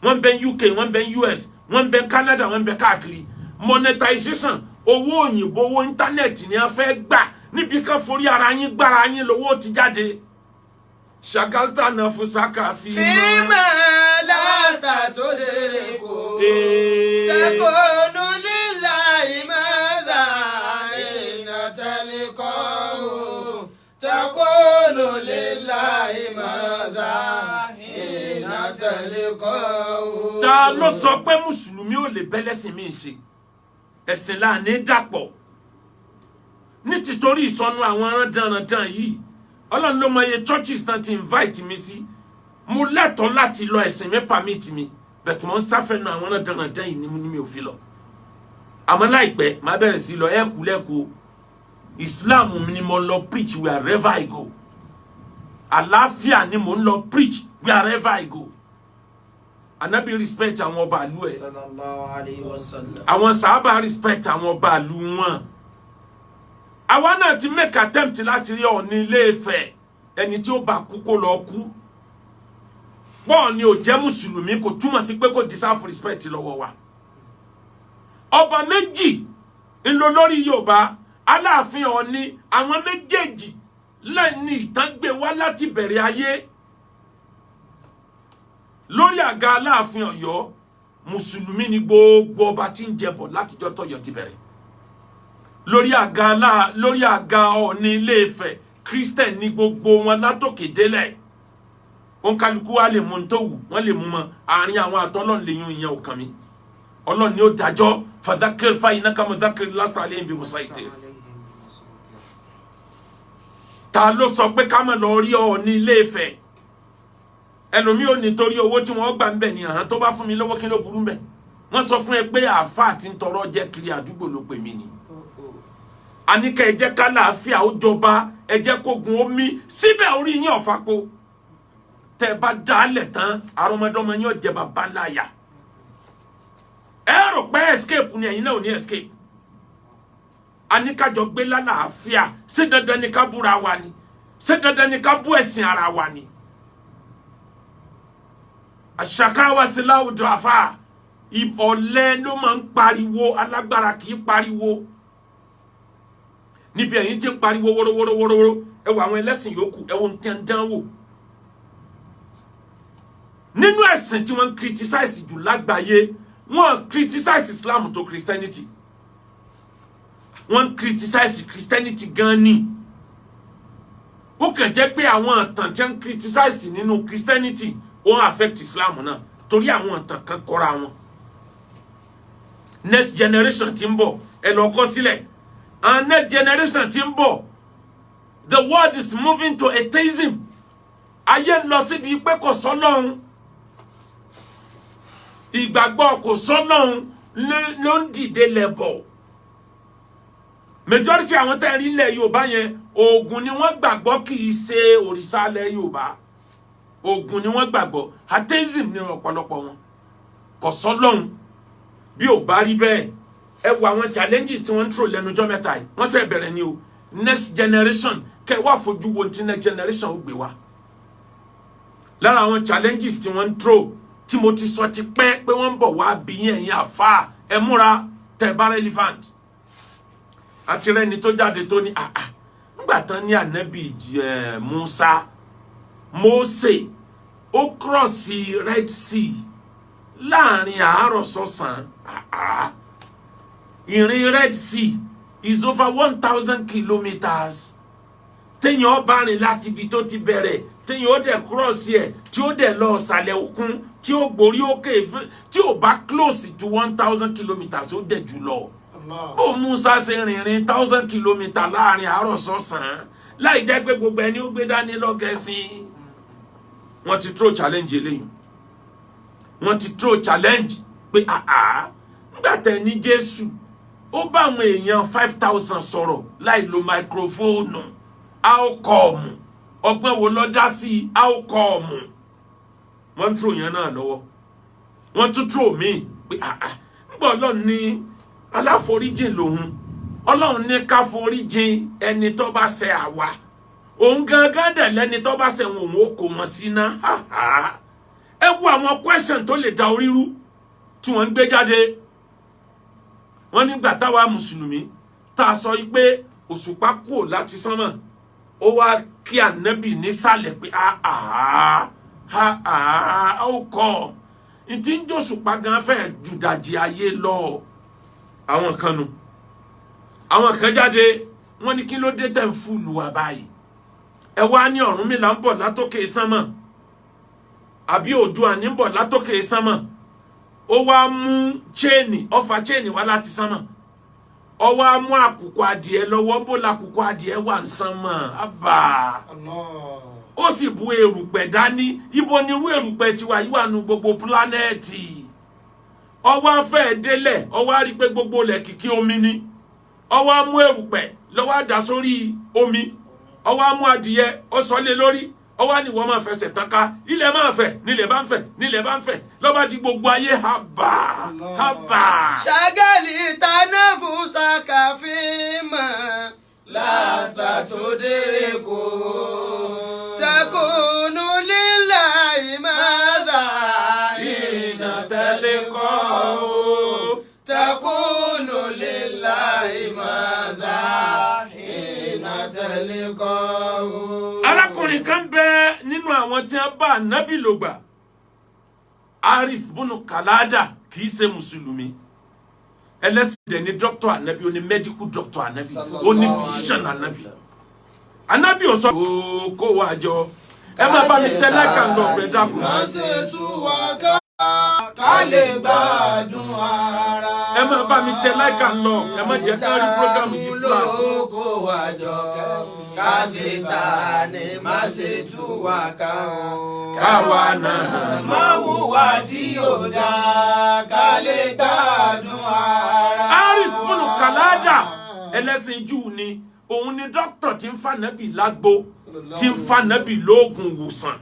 Wọ́n ń bẹ UK, wọ́n ń bẹ US, wọ́n ń bẹ Canada, wọ́n ń bẹ káàkiri. Monetization, owó òyìnbó, owó íńtánẹ́ẹ̀tì ni a fẹ́ gbà níbi ká forí ara yín gbára yín lówó ti jáde. Ṣàkáltà náà fún sáká fi فيما لست تدرك تكون لله ماذا حين تلقاه تقول لله ماذا حين تلقاه. Ta ló sọ pé mùsùlùmí ò lè bẹ́lẹ́sìn míì ṣe? Ẹ̀sìn láàní dàpọ̀ ní tìtorí ìsọnù àwọn rándanrandan yìí. Ọlọ́run ló mọ iye churches náà ti invite mi sí. Mo lẹ́tọ̀ọ́ láti lọ, ẹ̀sìn mi permit mi, bẹ̀tù mo ń sáfẹ́nu àwọn rándanrandan yìí ní mi ò fi lọ. Àmọ́ láìpẹ́, màá bẹ̀rẹ̀ sí lọ ẹ̀kú lẹ́kú. Islam ni mo lọ preach wherever I go. Àlàáfíà ni mo ń lọ preach wherever I go. Anabi respect àwọn ọba ìlú ẹ̀. Sallallahu alayhi wa sallam. Àwọn sàábà respect àwọn ọba ìlú wọn. Àwa náà ti make attempt láti rí Ọọ̀ni Ilé Ifẹ̀. Ẹni tí ó bá kú, kó lọ kú. Pọ́ọ̀ ni ò jẹ́ mùsùlùmí kò túmọ̀ sí pé kò deserve respect lọ́wọ́ wa. Ọba méjì ńlọ lórí Yorùbá, Aláàfin, Ọọ̀ni. Àwọn méjèèjì lẹ́ni ìtàn gbé wá láti bẹ̀rẹ̀ ayé. Lórí àga Aláàfin Ọ̀yọ́, mùsùlùmí ni gbogbo ọba tí ń jẹbọ látijọ́ tọ́yọ́ ti bẹ̀rẹ̀. Lórí àga alá lórí àga Ọọ̀ni Ilé Ifẹ̀, Christian ní gbogbo wọn látòkè délẹ̀. Òǹkàlùkù wa lè mú un tó wù wọ́n lè mú mọ́ àárín àwọn àtọ́lọ́n lè yún. Ìyẹn ò kàn mí. Ọlọ́run ni ó dájọ́. Fadhakir fa innaka mudhakkir lasta alayhim bi musaitir. Ta ló sọ pé ká má lọ rí Ọọ̀ni Ilé Ifẹ̀? Ẹlòmíì ò ní torí owó tí wọ́n gbà ń bẹ̀ ni. Àhán tó bá fún mi lọ́wọ́, kí ló burú ń bẹ̀? Wọ́n sọ fún ẹ pé àáfàá tí ń tọrọ jẹ́ kiri àdúgbò ló pè mí ni. Àníkẹ́ ẹ jẹ́ ká láàfíà ó jọba, ẹ jẹ́ kógun ó mí síbẹ̀, orí yín ọ̀fàpọ̀. Tẹ́ ẹ bá dálẹ̀ tán, àrọ́mọdọ́mọ yín ó jẹ bàbá láyà. Ẹ rò pé escape ni, ẹ̀yin náà ò ní escape. Àníkájọ gbé lálàáfíà. Ṣé dandan ni ká búra wa ni? Ṣé dandan ni ká bú ẹ̀sìn ara wa ni? Àṣàkáwá sí láwùjọ àfà, ọ̀lẹ ló máa ń pariwo, alágbára kì í pariwo. Níbi ẹ̀yin tí ń pariwo wórówórówóró, ẹ wo àwọn ẹlẹ́sìn yòókù, ẹ wo ń tẹ́ ń dán wò. Nínú ẹ̀sìn tí wọ́n ń criticize jù lágbàáyé, wọ́n criticize Islam tó Christianity. Wọ́n ń criticize Christianity gan ni. Ó kàn jẹ́ pé àwọn ìtàn tí wọ́n ń criticize nínú Christianity, ó ń affect Islam náà, torí àwọn ìtàn kan kọ́ra wọn. Next generation tí ń bọ̀, ẹ lọ kọ sílẹ̀, and next generation tí ń bọ̀, the world is moving to atheism. Ayé ń lọ síbi pé kò sọ́lọ́run. Ìgbàgbọ́ kò sọ́lọ́run ló ń dìde lẹ́bọ̀. Majority àwọn tẹ́ ẹ rí ilẹ̀ Yorùbá yẹn, Ògún ni wọ́n gbàgbọ́, kì í ṣe òrìṣà ilẹ̀ Yorùbá. Ògún ni wọ́n gbàgbọ́. Atheism ni ọ̀pọ̀lọpọ̀ wọn, kò sọ́lọ́run. Bí ò bá rí bẹ́ẹ̀, ẹ wo àwọn challenges tí wọ́n ń throw lẹ́nujọ́ mẹ́ta yìí. Wọ́n ṣe bẹ̀rẹ̀ ni o. Next generation, kẹ́ wá fojú wo ti next generation ó gbé wá. Lára àwọn challenges tí wọ́n ń throw, tí mo ti sọ ti pẹ́ pé wọ́n ń bọ̀ wá bí yín, ẹ̀yin àfa, ẹ múra tẹ́ bá relevant. Àti rẹni tó jáde tó ní àà ńgbà tán ní ànábì Musa, Mósè, ó cross Red Sea láàrin àárọ̀ sọ́sàn. Àá ìrìn Red Sea is over 1,000 kilometres téèyàn bá rìn láti ibi tó ti bẹ̀rẹ̀, téèyàn ó dẹ̀ cross ẹ̀, tí ó dẹ̀ lọ ọ̀sàlẹ̀ òkun, tí ó gborí òkè, tí ó bá close to 1,000 kilometres, ó dẹ̀ jù lọ. Bó Musa ṣe rìnrìn 1,000 kilometres láàrin àárọ̀ sọ́sàn láì jẹ́ pé gbogbo ẹni ó gbé dání lọ́gẹ̀ẹ́sìn? Wọ́n ti throw challenge eléyìí. Wọ́n ti throw challenge pé àá nígbà tẹ ní Jésù ó bá àwọn èèyàn 5,000 sọ̀rọ̀ láì lo microphone, how come? Ọgbọ́n wo ló dá sí? How come? Wọ́n throw yẹn náà lọ́wọ́. Wọ́n tún throw míì pé àá nígbà Ọlọ́run ní aláforíjìn lòun, Ọlọ́run ní ká foríjìn ẹni tó bá ṣẹ̀ àwa, òun gangan dẹ̀ lẹ́ni tó bá ṣẹ̀ wọn, òun ó kó wọn síná. Ẹ wo àwọn question tó lè da orí rú tí wọ́n ń gbé jáde. Wọ́n nígbà táwa mùsùlùmí tá a sọ pé òṣùpá kúrò láti sánmọ̀, ó wá kí ànábì nísàlẹ̀ pé àá àá ó kọ́ ntí ń jòṣùpá gan fẹ́ jùdàjì ayé lọ. Àwọn kan nu, àwọn kan jáde, wọ́n ní kí ló dé tẹ̀ ń fúlù wá báyìí? Ẹ wá ní Ọ̀rúnmìlà ń bọ̀ látòkè sánmọ̀, àbí Oòduà ní ń bọ̀ látòkè sánmọ̀, ó wá mú chain, ó fa chain wá láti sánmọ̀, ó wá mú àkùkọ adìẹ lọ́wọ́. Ń bó lakùkọ adìẹ wà ń sánmọ̀ àbà? Ó sì bu erùpẹ̀ dání. Ibo ni irú erùpẹ̀ tiwa yìí wà nù gbogbo planet? Ó wá fẹ́ délẹ̀, ó wá rí pé gbogbo ilẹ̀ kìkì omi ni. Ó wá mú erùpẹ̀ lọ́wọ́ á dà sórí omi, ó wá mú adìyẹ, ó sọ lé lórí, ó wá ní wọ́n máa fẹsẹ̀ tán ká, ilẹ̀ máa fẹ̀, nílẹ̀ bá ń fẹ̀, nílẹ̀ bá ń fẹ̀, lọ́ba di gbogbo ayé. Haba haba. شغلت نفسك فيما لست تدركه، تكون لله ماذا حين تلقاه؟ تكون لله ماذا حين تلقاه؟ Arákùnrin kan bẹ nínú àwọn tí wọ́n bá ànábì lògbà, Arif bunu Kalada. Kì í ṣe mùsùlùmí, ẹlẹ́sìn dẹ̀ ní. Dókítà ànábì, ó ní medical doctor ànábì, ó ní physician ànábì. Ànábì ò sọ kó wá jọ. Ẹ má bá mi tẹ like and love, ẹ dákun. Má ṣe tú wa ká, ká lè gbádùn ara. Ẹ má bá mi tẹ like and love. Ẹ má jẹ́ ká rí program yìí flag. Ló kó wa jọ, ká ṣe ta ni, má ṣe tú wa ká. Káwa náà má hùwà tí ò dáa, ká lè gbádùn ara. Arif bunu Kalada. Ẹlẹ́sìn Júù ni. Òun ni dókítà tí ń fa Nábì lágbo, tí ń fa Nábì lóògùn wòsàn.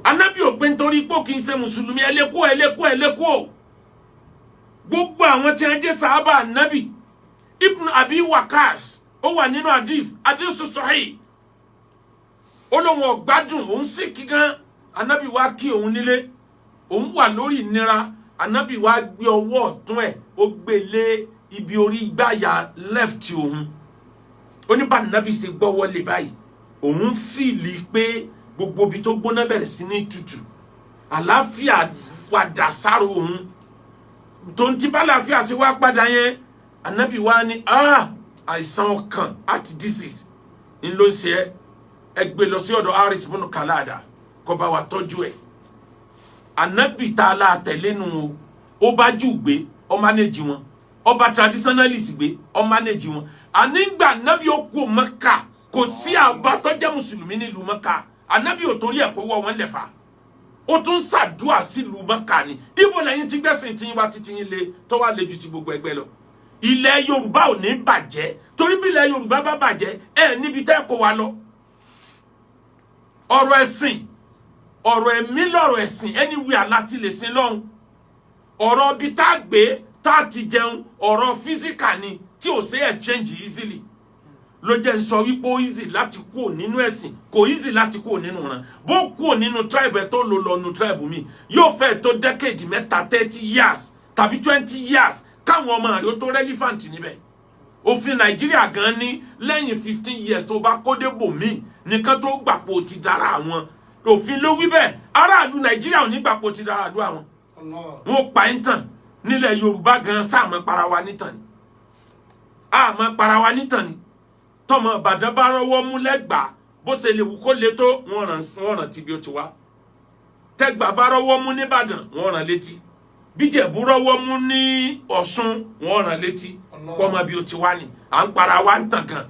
Anábì ò pé nítorí pé kì í ṣe mùsùlùmí, ẹlẹ́kú, ẹlẹ́kú, ẹlẹ́kú o. Gbogbo àwọn tí wọ́n jẹ́ sàábà Nábì, Ibn Abi Wakas, ó wà nínú hadith sahih, ó lóun ọ̀gbádùn, òun sì kí gan. Anábì wá kí òun nílé, òun wà lórí ìnira. Anábì wá gbé ọwọ́ ọ̀tún ẹ̀, ó gbé lé ibi orí igbáyà left òun. Ó ní bá Nábì ṣe gbọ́wọ́ lé báyìí, òun feel pé gbogbo ibi tó gbóná bẹ̀rẹ̀ sí ní tutù, àlàáfíà padà sára òun. Tó ń ti bá àlàáfíà sí wá padà yẹn, Anábì wá ní, "Ah, àìsàn ọkàn, heart disease ń ló ń ṣe ẹ́. Ẹ gbé lọ sí ọ̀dọ̀ Haris bunu Kalada kó bá wa tọ́jú ẹ̀." Anábì tá a la tẹ̀lé nu o. Ó bá Júù gbé, ó manage wọn. Ó bá traditionalist gbé, ó manage wọn. Ànígbà Anábì ó kú Mẹ́kà, kò sí àbá tó jẹ́ mùsùlùmí nílùú Mẹ́kà. Anábì ò torí ẹ̀ kó wọ́ wọn lẹ̀fà, ó tún ṣàdúà sílùú Mẹ́kà ni. Ibo lẹ́yìn tí gbẹ̀sìn tí yín wá títí yín le tó wá le ju ti gbogbo ẹgbẹ́ lọ? Ilẹ̀ Yorùbá ò ní bàjẹ́, torí bí ilẹ̀ Yorùbá bá bàjẹ́, ẹ níbi tẹ́ kó wa lọ. Ọ̀rọ̀ ẹ̀sìn, ọ̀rọ̀ ẹ̀mí lọ̀rọ̀ ẹ̀sìn. Anywhere láti lè sin lọ́hùn. Ọ̀rọ̀ ibi tá a gbé, tá a ti jẹun, ọ̀rọ̀ physical ni tí ò ṣe exchange easily. Ló jẹ́ ń sọ wípé ó easy láti kúrò nínú ẹ̀sìn, kò easy láti kúrò nínú ìran. Bó kúrò nínú tribe ẹ̀ tó lò lọ́nu tribe mi, yóò fẹ́ tó decade 3, 30 years tàbí 20 years, káwọn ọmọ rẹ̀ ó tó relevant níbẹ̀. Òfin Nàìjíríà gan ní lẹ́yìn 15 years tó bá kó débò míì nìkan tó gbàpò ti dára àwọn. Òfin ló wí bẹ́ẹ̀. Aráàlú Nàìjíríà ò ní gbàpò ti dára àlú àwọn. Wọn pa ẹ́ tàn. Nílẹ̀ Yorùbá gan, sáàmọ́ para wa nítàn ni, àmọ́ para wa nítàn ni. Tọmọ Ìbàdàn bá rọ́wọ́ mú lẹ́gbàá, bó ṣe lè wù kó le tó, wọ́n ràn tí bí ó ti wá. Tẹ́gbà bá rọ́wọ́ mú nìbàdàn, wọ́n ràn létí. Bíjẹ̀bú rọ́wọ́ mú ní Ọ̀ṣun, wọ́n ràn létí kọ́mọ bí ó ti wá ni. À ń para wa ń tàn gan.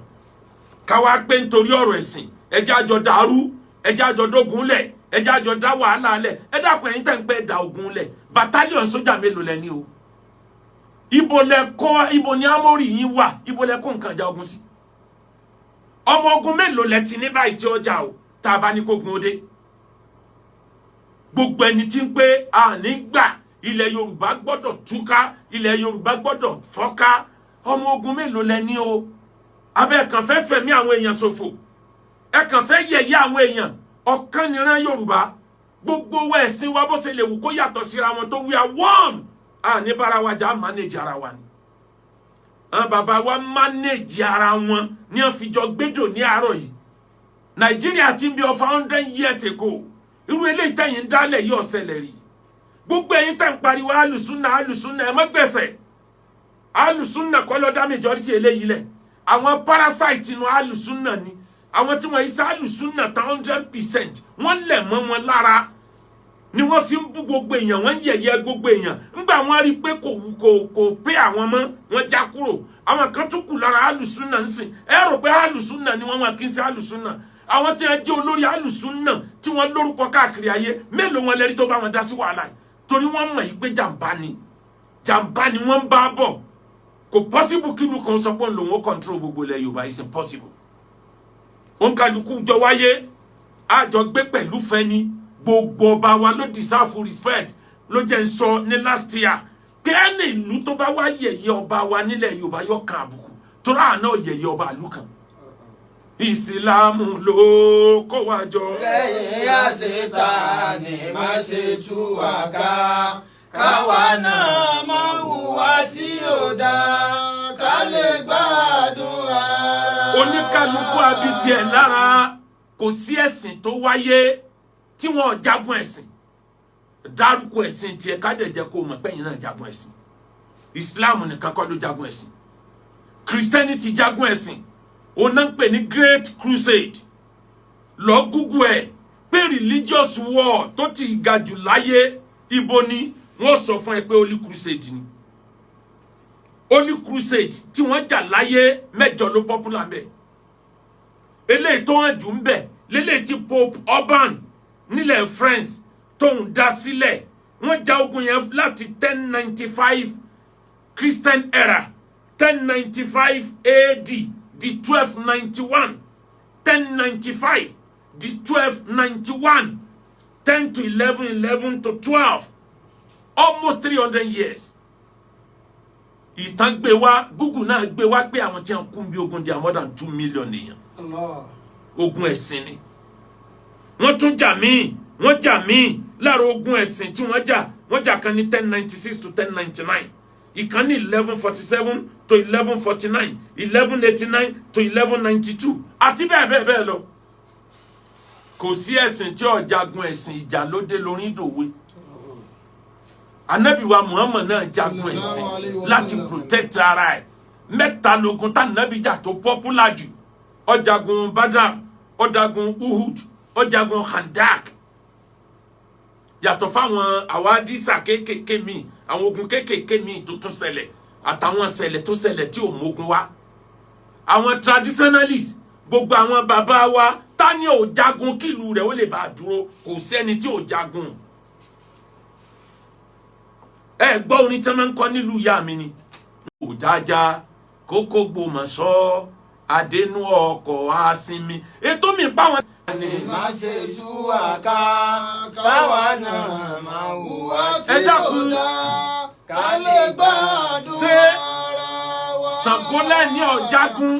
Káwá pé nítorí ọ̀rọ̀ ẹ̀sìn, ẹjẹ́ àjọ dàrú, ẹjẹ́ àjọ dógun lẹ̀, ẹjẹ́ àjọ dá wàhálà lẹ̀. Ẹ dákun, ẹ̀yin tẹ̀ ń pẹ́ da ogun lẹ̀, battalion sójà mélòó lẹ ní o? Ibo lẹ kọ́? Ibo ni armoury yín wà? Ibo lẹ kó nǹkan ìjà ogun sí? Ọmọ ogun mélòó lẹ ti ní báyìí tí ọjà o, tá a bá ní kógun ó dé? Gbogbo ẹni tí ń pé àní gbà, ilẹ̀ Yorùbá gbọ́dọ̀ túká, ilẹ̀ Yorùbá gbọ́dọ̀ fọ́ká, ọmọ ogun mélòó lẹ ní o? Abẹ́ kàn fẹ́ fẹ̀mí àwọn èèyàn ṣòfò, ẹ kàn fẹ́ yẹ̀yẹ́ àwọn èèyàn. Ọ̀kan nìran Yorùbá. Gbogbo wa, ẹ̀sìn wa, bó ṣe lè wù kó yàtọ̀ síra wọn tó, we are one. Àní bára wa jà, manage ara wa ni. Àwọn bàbá wa manage ara wọn ní wọ́n fi jọ gbẹ́dọ̀ ní àárọ̀ yìí. Nàìjíríà ti ń bí over 100 years ago. Irú eléyìí tẹ̀yìn ń dálẹ̀ yìí ọ̀sẹ̀lẹ̀ rí. Gbogbo ẹ̀yin tẹ̀ ń pariwo alùsùnà, alùsùnà, ẹ̀ mọ́ gbẹ̀sẹ̀. Alùsùnà kọ́ ló dá majority eléyìí lẹ̀. Àwọn parasite inú alùsùnà ni. Àwọn tí wọ́n yí alùsùnà tán 100%, wọ́n lẹ̀ mọ́ wọn lára ni wọ́n fi ń bú gbogbo èèyàn, wọ́n ń yẹ̀yẹ́ gbogbo èèyàn. Ńgbà wọ́n rí i pé kò pé àwọn mọ́, wọ́n já kúrò. Àwọn kan tún kù lára alùsùnà ń sìn. Ẹ rò pé alùsùnà ni wọ́n, wọn kì í ṣe alùsùnà. Àwọn tí wọ́n jẹ́ olórí alùsùnà tí wọ́n lórúkọ káàkiri ayé, mélòó wọn lẹ́rí tó bá wọn dá sí wàhálà yìí? Torí wọ́n mọ̀ yìí pé jàǹbá ni, jàǹbá ni wọ́n ń bá bọ̀. Kò possible kí ìlú kan sọ pé òun lòun ó control gbogbo ilẹ̀ Yorùbá. It's impossible. Òǹkàlùkù jọ wáyé, àjọ gbé pẹ̀lú fẹ́ni. Gbogbo ọba wa ló deserve respect. Ló jẹ́ ń sọ ní last year pé ẹni ìlú tó bá wá yẹ̀yẹ́ ọba wa nílẹ̀ Yorùbá yóò kan àbùkù, torí àná yẹ̀yẹ́ ọba ìlú kan. Ìsìlámù ló kó wa jọ. Kẹ́yìn àṣetánì má ṣe tú wa ká, káwa náà máa hùwà tí ò dáa, ká lè gbádùn ara. Oníkálukú abití ẹ̀ lára. Kò sí ẹ̀sìn tó wáyé tí wọ́n jagun ẹ̀sìn. Dárúkọ ẹ̀sìn tiẹ̀, ká dẹ̀ jẹ́ kó mọ̀ pé ẹ̀yin náà jagun ẹ̀sìn. Islam nìkan kọ́ ló jagun ẹ̀sìn. Christianity jagun ẹ̀sìn. Òun náà ń pè ní Great Crusade. Lọ Google ẹ̀ pé religious war tó ti ga jù láyé, ibo ni? Wọ́n sọ fún ẹ pé Holy Crusade ni. Holy Crusade tí wọ́n jà láyé, mẹ́jọ ló popular ń bẹ. Eléyìí tó hàn jù ń bẹ lélẹ́yìí tí Pope Urban nílẹ̀ France tóun dá sílẹ̀. Wọ́n ja ogun yẹn láti 1095 Christian era. 1095 AD di 1291, 1095 di 1291, 10 to 11, 11 to 12, almost 300 years. Ìtàn gbé wá, Google náà gbé wá pé àwọn tí wọn kú bí ogun di more than 2 million èèyàn. Allah. Ogun ẹ̀sìn ni. Wọ́n tún jà míì, wọ́n jà míì lára ogun ẹ̀sìn tí wọ́n jà. Wọ́n jà kan ní 1096 to 1099, ìkan ní 1147 to 1149, 1189 to 1192, àti bẹ́ẹ̀ bẹ́ẹ̀ bẹ́ẹ̀ lọ. Kò sí ẹ̀sìn tí ó jagun ẹ̀sìn. Ìjà ló dé lórí ìdòwe. Anabi wa Muhammad náà jagun ẹ̀sìn láti protect ara ẹ̀. Mẹ́ta lógun tá anabi jà tó popular jù: ó jagun Badar, ó jagun Uhud, ó jagun Khandak. Yàtọ̀ fáwọn àwádìísà kéékèèké míì, àwọn ogun kéékèèké míì tó tún ṣẹlẹ̀, àtàwọn ṣẹlẹ̀ tó ṣẹlẹ̀ tí ò mógun wá. Àwọn traditionalists, gbogbo àwọn bàbá wa, ta ni ò jagun kílù rẹ̀ ó lè bá a dúró? Kò sẹ́ni tí ò jagun. Ẹ gbọ́ orin tí wọ́n máa ń kọ nílùú ìyá mi ni. Òjájá kókó gbòmọ̀ṣọ́ adẹnu ọkọ̀ àsinmi ètò mi pa wọn. Ní má ṣe tú àká káwa náà máa hùwà tí Ẹ ò dákun. dá ká lè gbádùn Ṣé ara wa. Ṣàngó lẹ́ni ọ̀jágun,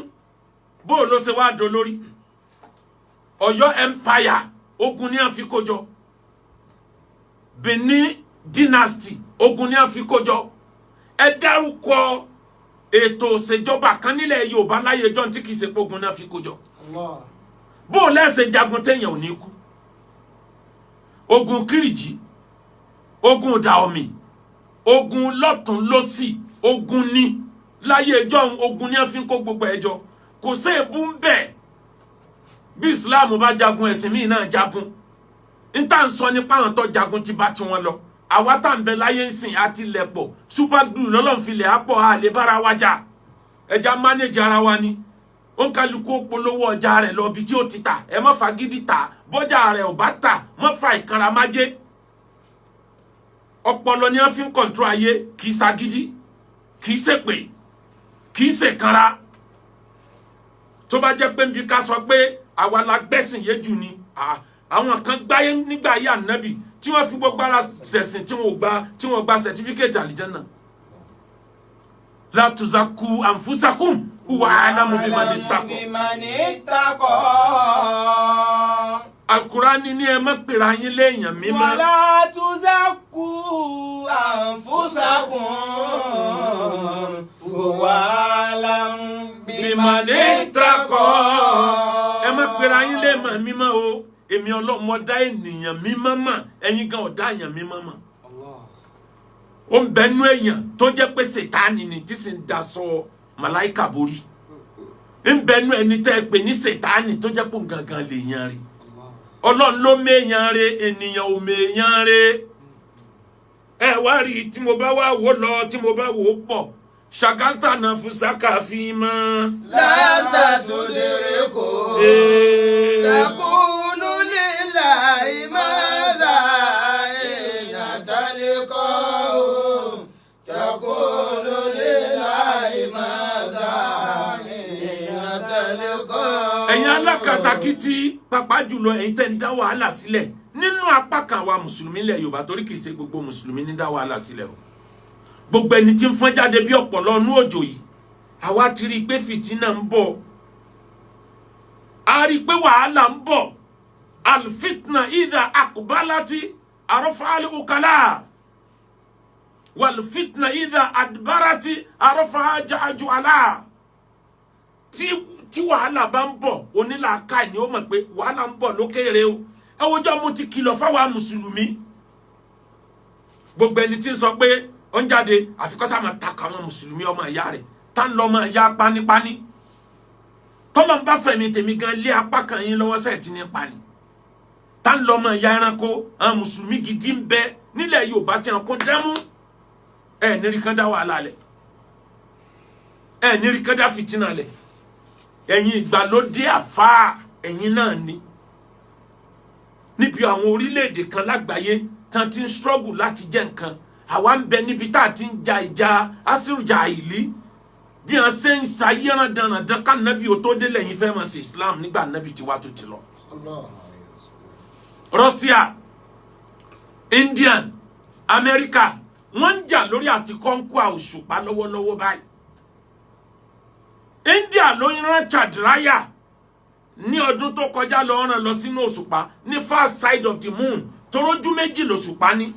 bó ló ṣe wá dolórí Ọ̀yọ́ Empire? Ogun ní a fi kó jọ. Benin Dynasty, ogun ní a fi kó jọ. Ẹ dárúkọ ètò òṣèjọba kan nílẹ̀ Yorùbá láyé ọjọ́ tí kì í ṣe pé ogun náà fi kó jọ. Allah. Bó o lẹ́sẹ̀ jagun téèyàn ò ní kú? Ogun Kìrìjì, ogun Dahomey, ogun lọ́tún lọ́sì, ogun ní láyé ẹjọ́, ogun ní a fi ń kó gbogbo ẹjọ́. Kò sí èébú ń bẹ̀. Bí Islam bá jagun, ẹ̀sìn míì náà jagun. N tá n sọ nípa àwọn tó jagun ti bá tiwọn lọ. Àwa tá n bẹ láyé ń sìn àti lẹ̀pọ̀, super glue lọ́lọ́run fi lẹ̀ á pọ̀, á lè bára wa jà. Ẹja manage ara wa ni. Ó ń kálukú ó polówó ọjà rẹ̀ lọ bí tí ó ti tà. Ẹ má fagídí tà. Bọ́jà rẹ̀ ò bá tà, má fa ìkanra májé. Ọpọlọ ni wọ́n fi ń control ayé. Kì í ṣagídí, kì í ṣèpè, kì í ṣèkanra. Tó bá jẹ́ pé nbí ká sọ pé àwa la gbẹ́sìn yé jù ni, àwọn kan gbáyé nígbà ayé ànábì tí wọ́n fi gbogbo ara ṣẹ̀sìn, tí wọ́n gba certificate àlìjánà. La tuzaku anfusakum, huwa a'lamu biman ittaqa. Biman ittaqa. Alukurani ní ẹ má pèrè ayín léèyàn mímọ́. Wala tuzakku anfusakum, huwa a'lamu biman ittaqa. Ẹ má pèrè ayín léèyàn mímọ́ o. Èmi ọlọ́mọ dá ènìyàn mímọ́ mọ̀, ẹ̀yin gan ọ̀dá èèyàn mímọ́ mọ̀. Allah. Ó ń bẹnu èèyàn tó jẹ́ pé sètáni ni tí sì ń daṣọ màláìkà borí. Ń bẹnu ẹni tẹ́ ẹ pè ní sètáni tó jẹ́ pé òun gangan lè yan rí. Allah. Ọlọ́run ló méèyàn re, ènìyàn ò méèyàn re. Ẹ wá rí i, tí mo bá wá wò lọ, tí mo bá wò ó pọ̀, ṣàkátà náà fún sáká fi mọ́. Lasta tudriku. Takunu lillahi madha ina talqahu. Takunu lillahi madha ina talqahu. Ẹ̀yin alákatakítí, pàápàá jùlọ ẹ̀yin tẹ́ ń dá wàhálà sílẹ̀ nínú apá kan àwa mùsùlùmí ilẹ̀ Yorùbá, torí kìí ṣe gbogbo mùsùlùmí ní dá wàhálà sílẹ̀ o. Gbogbo ẹni tí ń fọ́n jáde bí ọ̀pọ̀lọ́ ọnú òjò yìí, àwa ti rí i pé fìtínà ń bọ̀, a rí i pé wàhálà ń bọ̀. Alfitna idha akbalati arọ́fàálì ukala, walfitna idha adbarati arọ́fàájà ajuala. Tí wàhálà bá ń bọ̀, onílàákàyè ni ó mọ̀ pé wàhálà ń bọ̀ lókèrè o. Ẹ wojọ́ mo ti kìlọ̀ fáwa mùsùlùmí. Gbogbo ẹni tí ń sọ pé ó ń jáde, àfikọ́sá máa takò àwọn mùsùlùmí ọmọ ìyá rẹ̀, tá ń lọ ọmọ ìyá pánípání. Tọ́lọ́ ń bá fẹ̀mí tèmi gan lé apá kan yín lọ́wọ́ sẹ́ẹ̀ tí ní pani, tá ń lọ ọmọ ìyá ẹranko. Àwọn mùsùlùmí gidi ń bẹ nílẹ̀ Yorùbá tí wọn kò dẹ́mú. Ẹ nírí kan dá wàhálà lẹ̀, ẹ nírí kan dá fìtínà lẹ̀. Ẹ̀yin ìgbàlódé àfáà, ẹ̀yin náà ni níbi àwọn orílẹ̀-èdè kan lágbàáyé tán ti ń struggle láti jẹ́ nǹkan. Àwa ń bẹ níbi tá a ti ń ja ìjà asírùjà ìlí. Bí wọn ṣe ń ṣayé rándanràndan ká nàbí o tó délẹ̀ yín fẹ́ máa ṣe Islam nígbà nàbí tiwa tó ti lọ. Russia, Indian, America, wọ́n ń jà lórí àti conquer òṣùpá lọ́wọ́lọ́wọ́ báyìí. India ló ń rán Chandrayaan ní ọdún tó kọjá lọ, rán lọ sínú òṣùpá ní far side of the moon, torójú méjì lòṣùpá ní.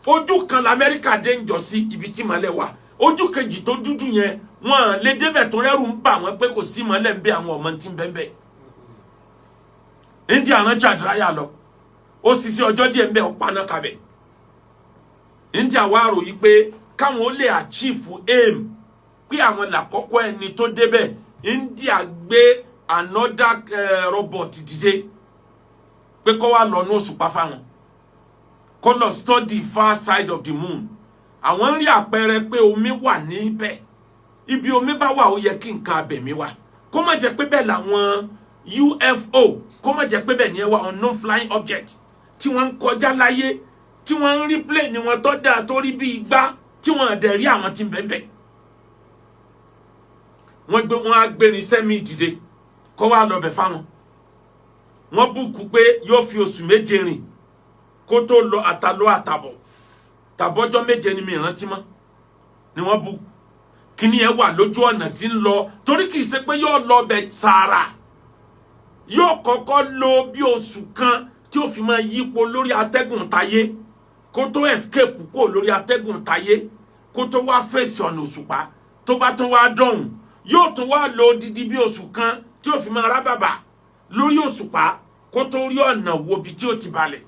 Ojú kan lamẹ́ríkà dé ń jọ sí ibi tí mọ́lẹ̀ wà, ojú kejì tó dúdú yẹn, wọ́n lè débẹ̀ tó rẹ́rù ń bà wọ́n pé kò sí mọ́lẹ̀ ń bẹ, àwọn ọmọ tí ń bẹ ń bẹ. India rán Chandrayaan lọ, ó sì sí ọjọ́ díẹ̀ ń bẹ, ọ̀pá náà kabẹ̀. India wá rò yí pé káwọn ó lè achieve aim pé àwọn làkọ́kọ́ ẹni tó débẹ̀. India gbé another robot dìde pé kó wá lọ ní òṣùpá fáwọn, kó lọ study far side of the moon. Àwọn ń rí àpẹẹrẹ pé omi wà níbẹ̀. Ibi omi bá wà, ó yẹ kí nǹkan abẹ̀mí wà. Kó má jẹ́ pé bẹ́ẹ̀ làwọn UFO, kó má jẹ́ pé bẹ́ẹ̀ ni ẹ wà, unknown flying object tí wọ́n ń kọjá láyé, tí wọ́n ń rí plane wọn tó dáa tó rí bí igbá, tí wọ́n dẹ̀ rí àwọn tí ń bẹ́ẹ̀ bẹ́ẹ̀. Wọ́n gbé wọ́n á gbé irinṣẹ́ míì dìde kó wá lọ bẹ̀ fáwọn. Wọ́n bùkún pé yóò fi oṣù 7 rìn kó tó lọ, àtàlọ́ àtàbọ̀ tàbọ́jọ́ 7 ni mi rántí mọ́ ni wọ́n bùkún. Kíní ẹ wà lójú ọ̀nà tí ń lọ, torí kì í ṣe pé yóò lọ bẹ̀ tààrà. Yóò kọ́kọ́ lò bí oṣù kan tí ó fi máa yípo lórí atẹ́gùn tayé, kó tó escape kó lórí atẹ́gùn tayé, kó tó wá fèsì ọ̀nà òṣùpá. Tó bá tún wá dọ̀hùn, yóò tún wá lò odidi bí oṣù kan tí ó fi máa rá bàbà lórí òṣùpá, kó tó rí ọ̀nà wo bí tí ó ti balẹ̀.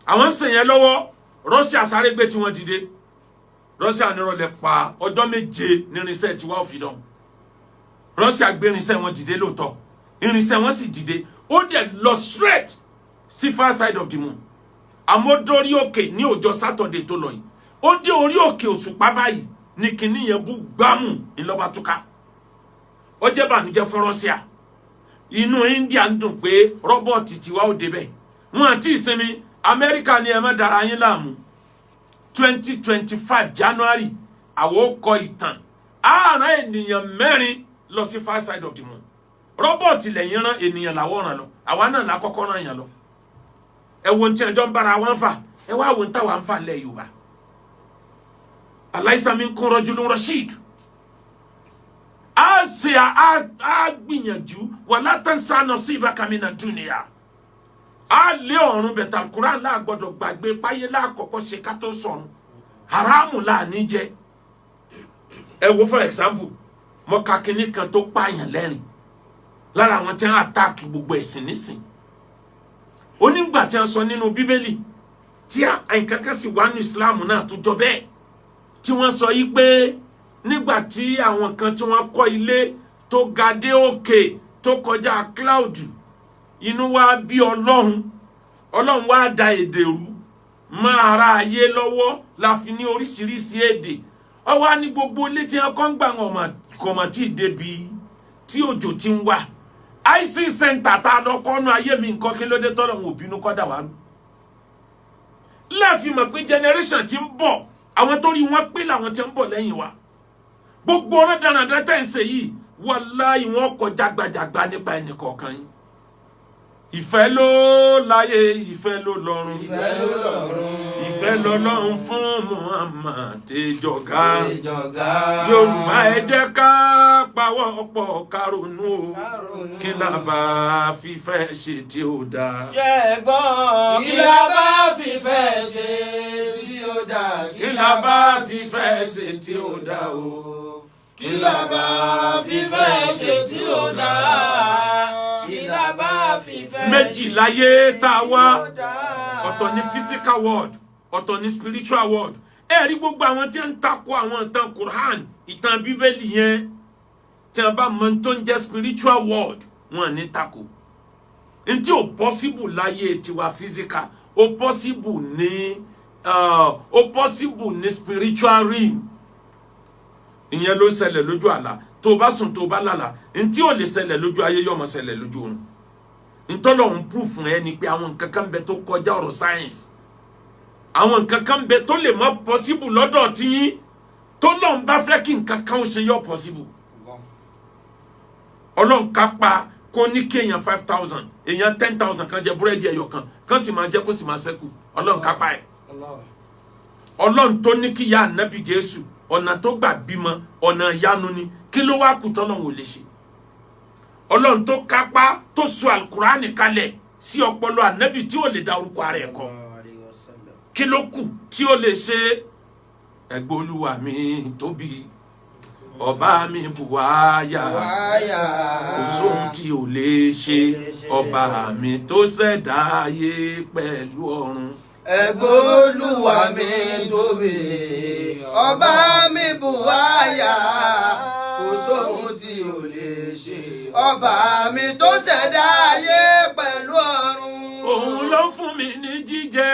Àwọn ń sèyẹn lọ́wọ́. Russia sáré gbé tí wọ́n dìde. Russia nírọ̀lẹ́ pa ọjọ́ 7 nírinṣẹ́ tiwa ò fi dán. Russia gbé irinṣẹ́ wọn dìde lóòótọ́, irinṣẹ́ wọn sì dìde, ó dẹ̀ lọ straight sí far side of the moon. Àmọ́ dórí òkè ní ọjọ́ Saturday tó lọ yìí, ó dé orí òkè òṣùpá báyìí ní kinní yẹn bú gbámù, ńlọba túká. Ó jẹ́ bànújẹ́ fún Russia. Inú India ń dùn pé robot tiwa ó débẹ̀. Wọn àti ìsinmi. Amẹ́ríkà ni ẹ má dara yín láàmú. 2025 January, àwọn ó kọ ìtàn àárọ̀, ènìyàn 4 lọ sí far side of the moon. Robot lẹ́yìn rán, ènìyàn làwọ̀ ràn lọ. Àwa náà lákọ́kọ́ ràn yàn lọ. Ẹ wo ohun tí ẹjọ́ ń bára wọn fà, ẹ wá wo ohun táwa ń fà lẹ̀ Yorùbá. Alaysa minkum rajulun rashid. A ṣe a gbìyànjú. Wala tansa nasibaka mina dunya. A lé ọ̀run bẹ̀tà Quran láà gbọ́dọ̀ gbàgbé páyé láàkọ́kọ́ ṣe ká tó sọ̀run. Haramu láàní jẹ. Ẹ wo, for example, mo ka kinní kan tó pààyàn lẹ́rìn lára àwọn tí wọ́n attack gbogbo ẹ̀sìn nísìn. Onígbà tí wọ́n sọ nínú Bíbélì, tí nǹkan kan sì wà ní Islam náà tó jọ bẹ́ẹ̀, tí wọ́n sọ yí pé nígbà tí àwọn kan tí wọ́n kọ́ ilé tó ga dé òkè, tó kọjá cloud, inú wa bí Ọlọ́run. Ọlọ́run wá da èdè rú mọ́ ara ayé lọ́wọ́, la fi ní oríṣiríṣi èdè. Ó wá ní gbogbo ilé tí wọ́n kọ́ ń gbà wọn kò mọ̀ tí ì débi tí òjò ti ń wà. IC center tá a lọ kọ́nu ayé mi nǹkan, kí ló dé tọ́lọ̀ wọn ò bínú kọ́ dà wá rú? Láàfin mọ̀ pé generation ti ń bọ̀, àwọn tó rí wọn pé làwọn ti ń bọ̀ lẹ́yìn wa. Gbogbo ọ̀rọ̀ dáradára tẹ̀ ń ṣe yìí, wàláhì, wọn kọ jágbajàgba nípa ẹnì kọ̀ọ̀kan yín. Ìfẹ́ ló láyé, ìfẹ́ ló lọ́run. Ìfẹ́ ló lọ́run. Ìfẹ́ lọ́lọ́run fún Muhammad tẹjọga. Ìjọga. Yorùbá, ẹ jẹ́ ká pawọ́ pọ̀ ká ronú o. Ká ronú. Kí la bá fífẹ́ ṣe tí ó dáa? Ṣé ẹ gbọ́? Kí la bá fìfẹ́ ṣe tí ó dáa? Kí la bá fífẹ́ ṣe tí ó dáa o? Kí la bá fìfẹ́ ṣe tí ó dáa? Kí la bá fìfẹ́ Méjì láyé tá a wá. tí ó dáa? Ọ̀tọ̀ ní physical world, ọ̀tọ̀ ní spiritual world. Ẹ rí gbogbo àwọn tí ń takò àwọn ìtàn Quran, ìtàn Bíbélì yẹn, tí wọn bá mọ tó ń jẹ́ spiritual world, wọn ní takò ntí ò possible láyé tiwa physical, ó possible ní spiritual realm. Ìyẹn ló ń ṣẹlẹ̀ lójú àlá. Tó o bá sùn, tó o bá lálàá, ntí ò lè ṣẹlẹ̀ lójú ayé yóò máa ṣẹlẹ̀ lójú oorun. Ntọ́lọ́hún proof ẹ ni pé àwọn nǹkan kan bẹ tó kọjá ọ̀rọ̀ science, àwọn nǹkan kan bẹ tó lè má possible lọ́dọ̀ tiyín. Tó lọ́n bá fẹ́ kí nǹkan kan ó ṣe yọ possible. Ọlọ́run kápá kó ní kí èèyàn 5,000, èèyàn 10,000 kan jẹ búrẹ́dì ẹyọ kan, kan sì máa jẹ kó sì máa ṣẹ́kù. Ọlọ́run kápá ẹ̀. Ọlọ́run tó ní kí ya ànábì Jésù, ọ̀nà tó gbà bímọ, ọ̀nà ìyanu ni. Kí ló wá kù tọ́lọ́run ò lè ṣe? Ọlọ́run tó kápá tó sọ alukurani kalẹ̀ sí ọpọlọ ànábì tí ò lè da orúkọ ara ẹ̀ kọ, kí ló kù tí ó lè ṣe? Ẹgbẹ́ Olúwa mi tóbi, ọba mi bùwáyà, kò sóhun tí ò lè ṣe, ọba mi tó ṣẹ̀dá ayé pẹ̀lú ọ̀run. Ẹgbẹ́ Olúwa mi tóbi, ọba mi bùwáyà, kò sóhun tí ò lè ṣe, ọba mi tó ṣẹ̀dá ayé pẹ̀lú ọ̀run. Òun ló ń fún mi ní jíjẹ,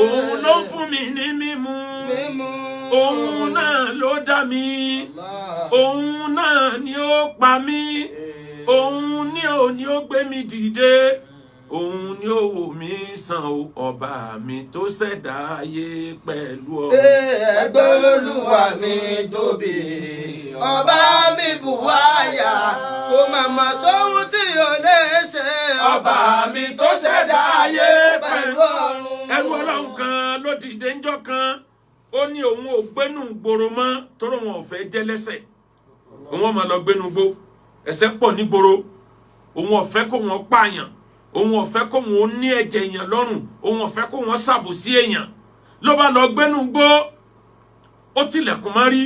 òun ló ń fún mi ní mímu, òun náà ló dá mi, òun náà ni ó pa mí, òun ni ó ní ó gbé mi dìde, òun ni ó wò mí sàn o, ọba mi tó ṣẹ̀dá ayé pẹ̀lú ọ̀run. Ẹgbẹ́ Olúwa mi tóbi, ọba mi bùwáyà, kò màmá sóhun tí ò lè ṣe, ọba mi tó ṣẹ̀dá ayé pẹ̀lú ọ̀run. Ẹrú Ọlọ́run kan ló dìde ńjọ́ kan, ó ní òun ò gbénú gbòòrò mọ́, torí òun ò fẹ́ jẹ́ lẹ́sẹ̀, òun ò máa lọ gbénú gbó, ẹ̀ṣẹ̀ pọ̀ nígboro, òun ò fẹ́ kó wọn pààyàn, òun ò fẹ́ kó wọn ní ẹ̀jẹ̀ èèyàn lọ́rùn, òun ò fẹ́ kó wọn ṣàbòsí èèyàn. Ló bá lọ gbénú gbó, ó tilẹ̀kùn mọ́ rí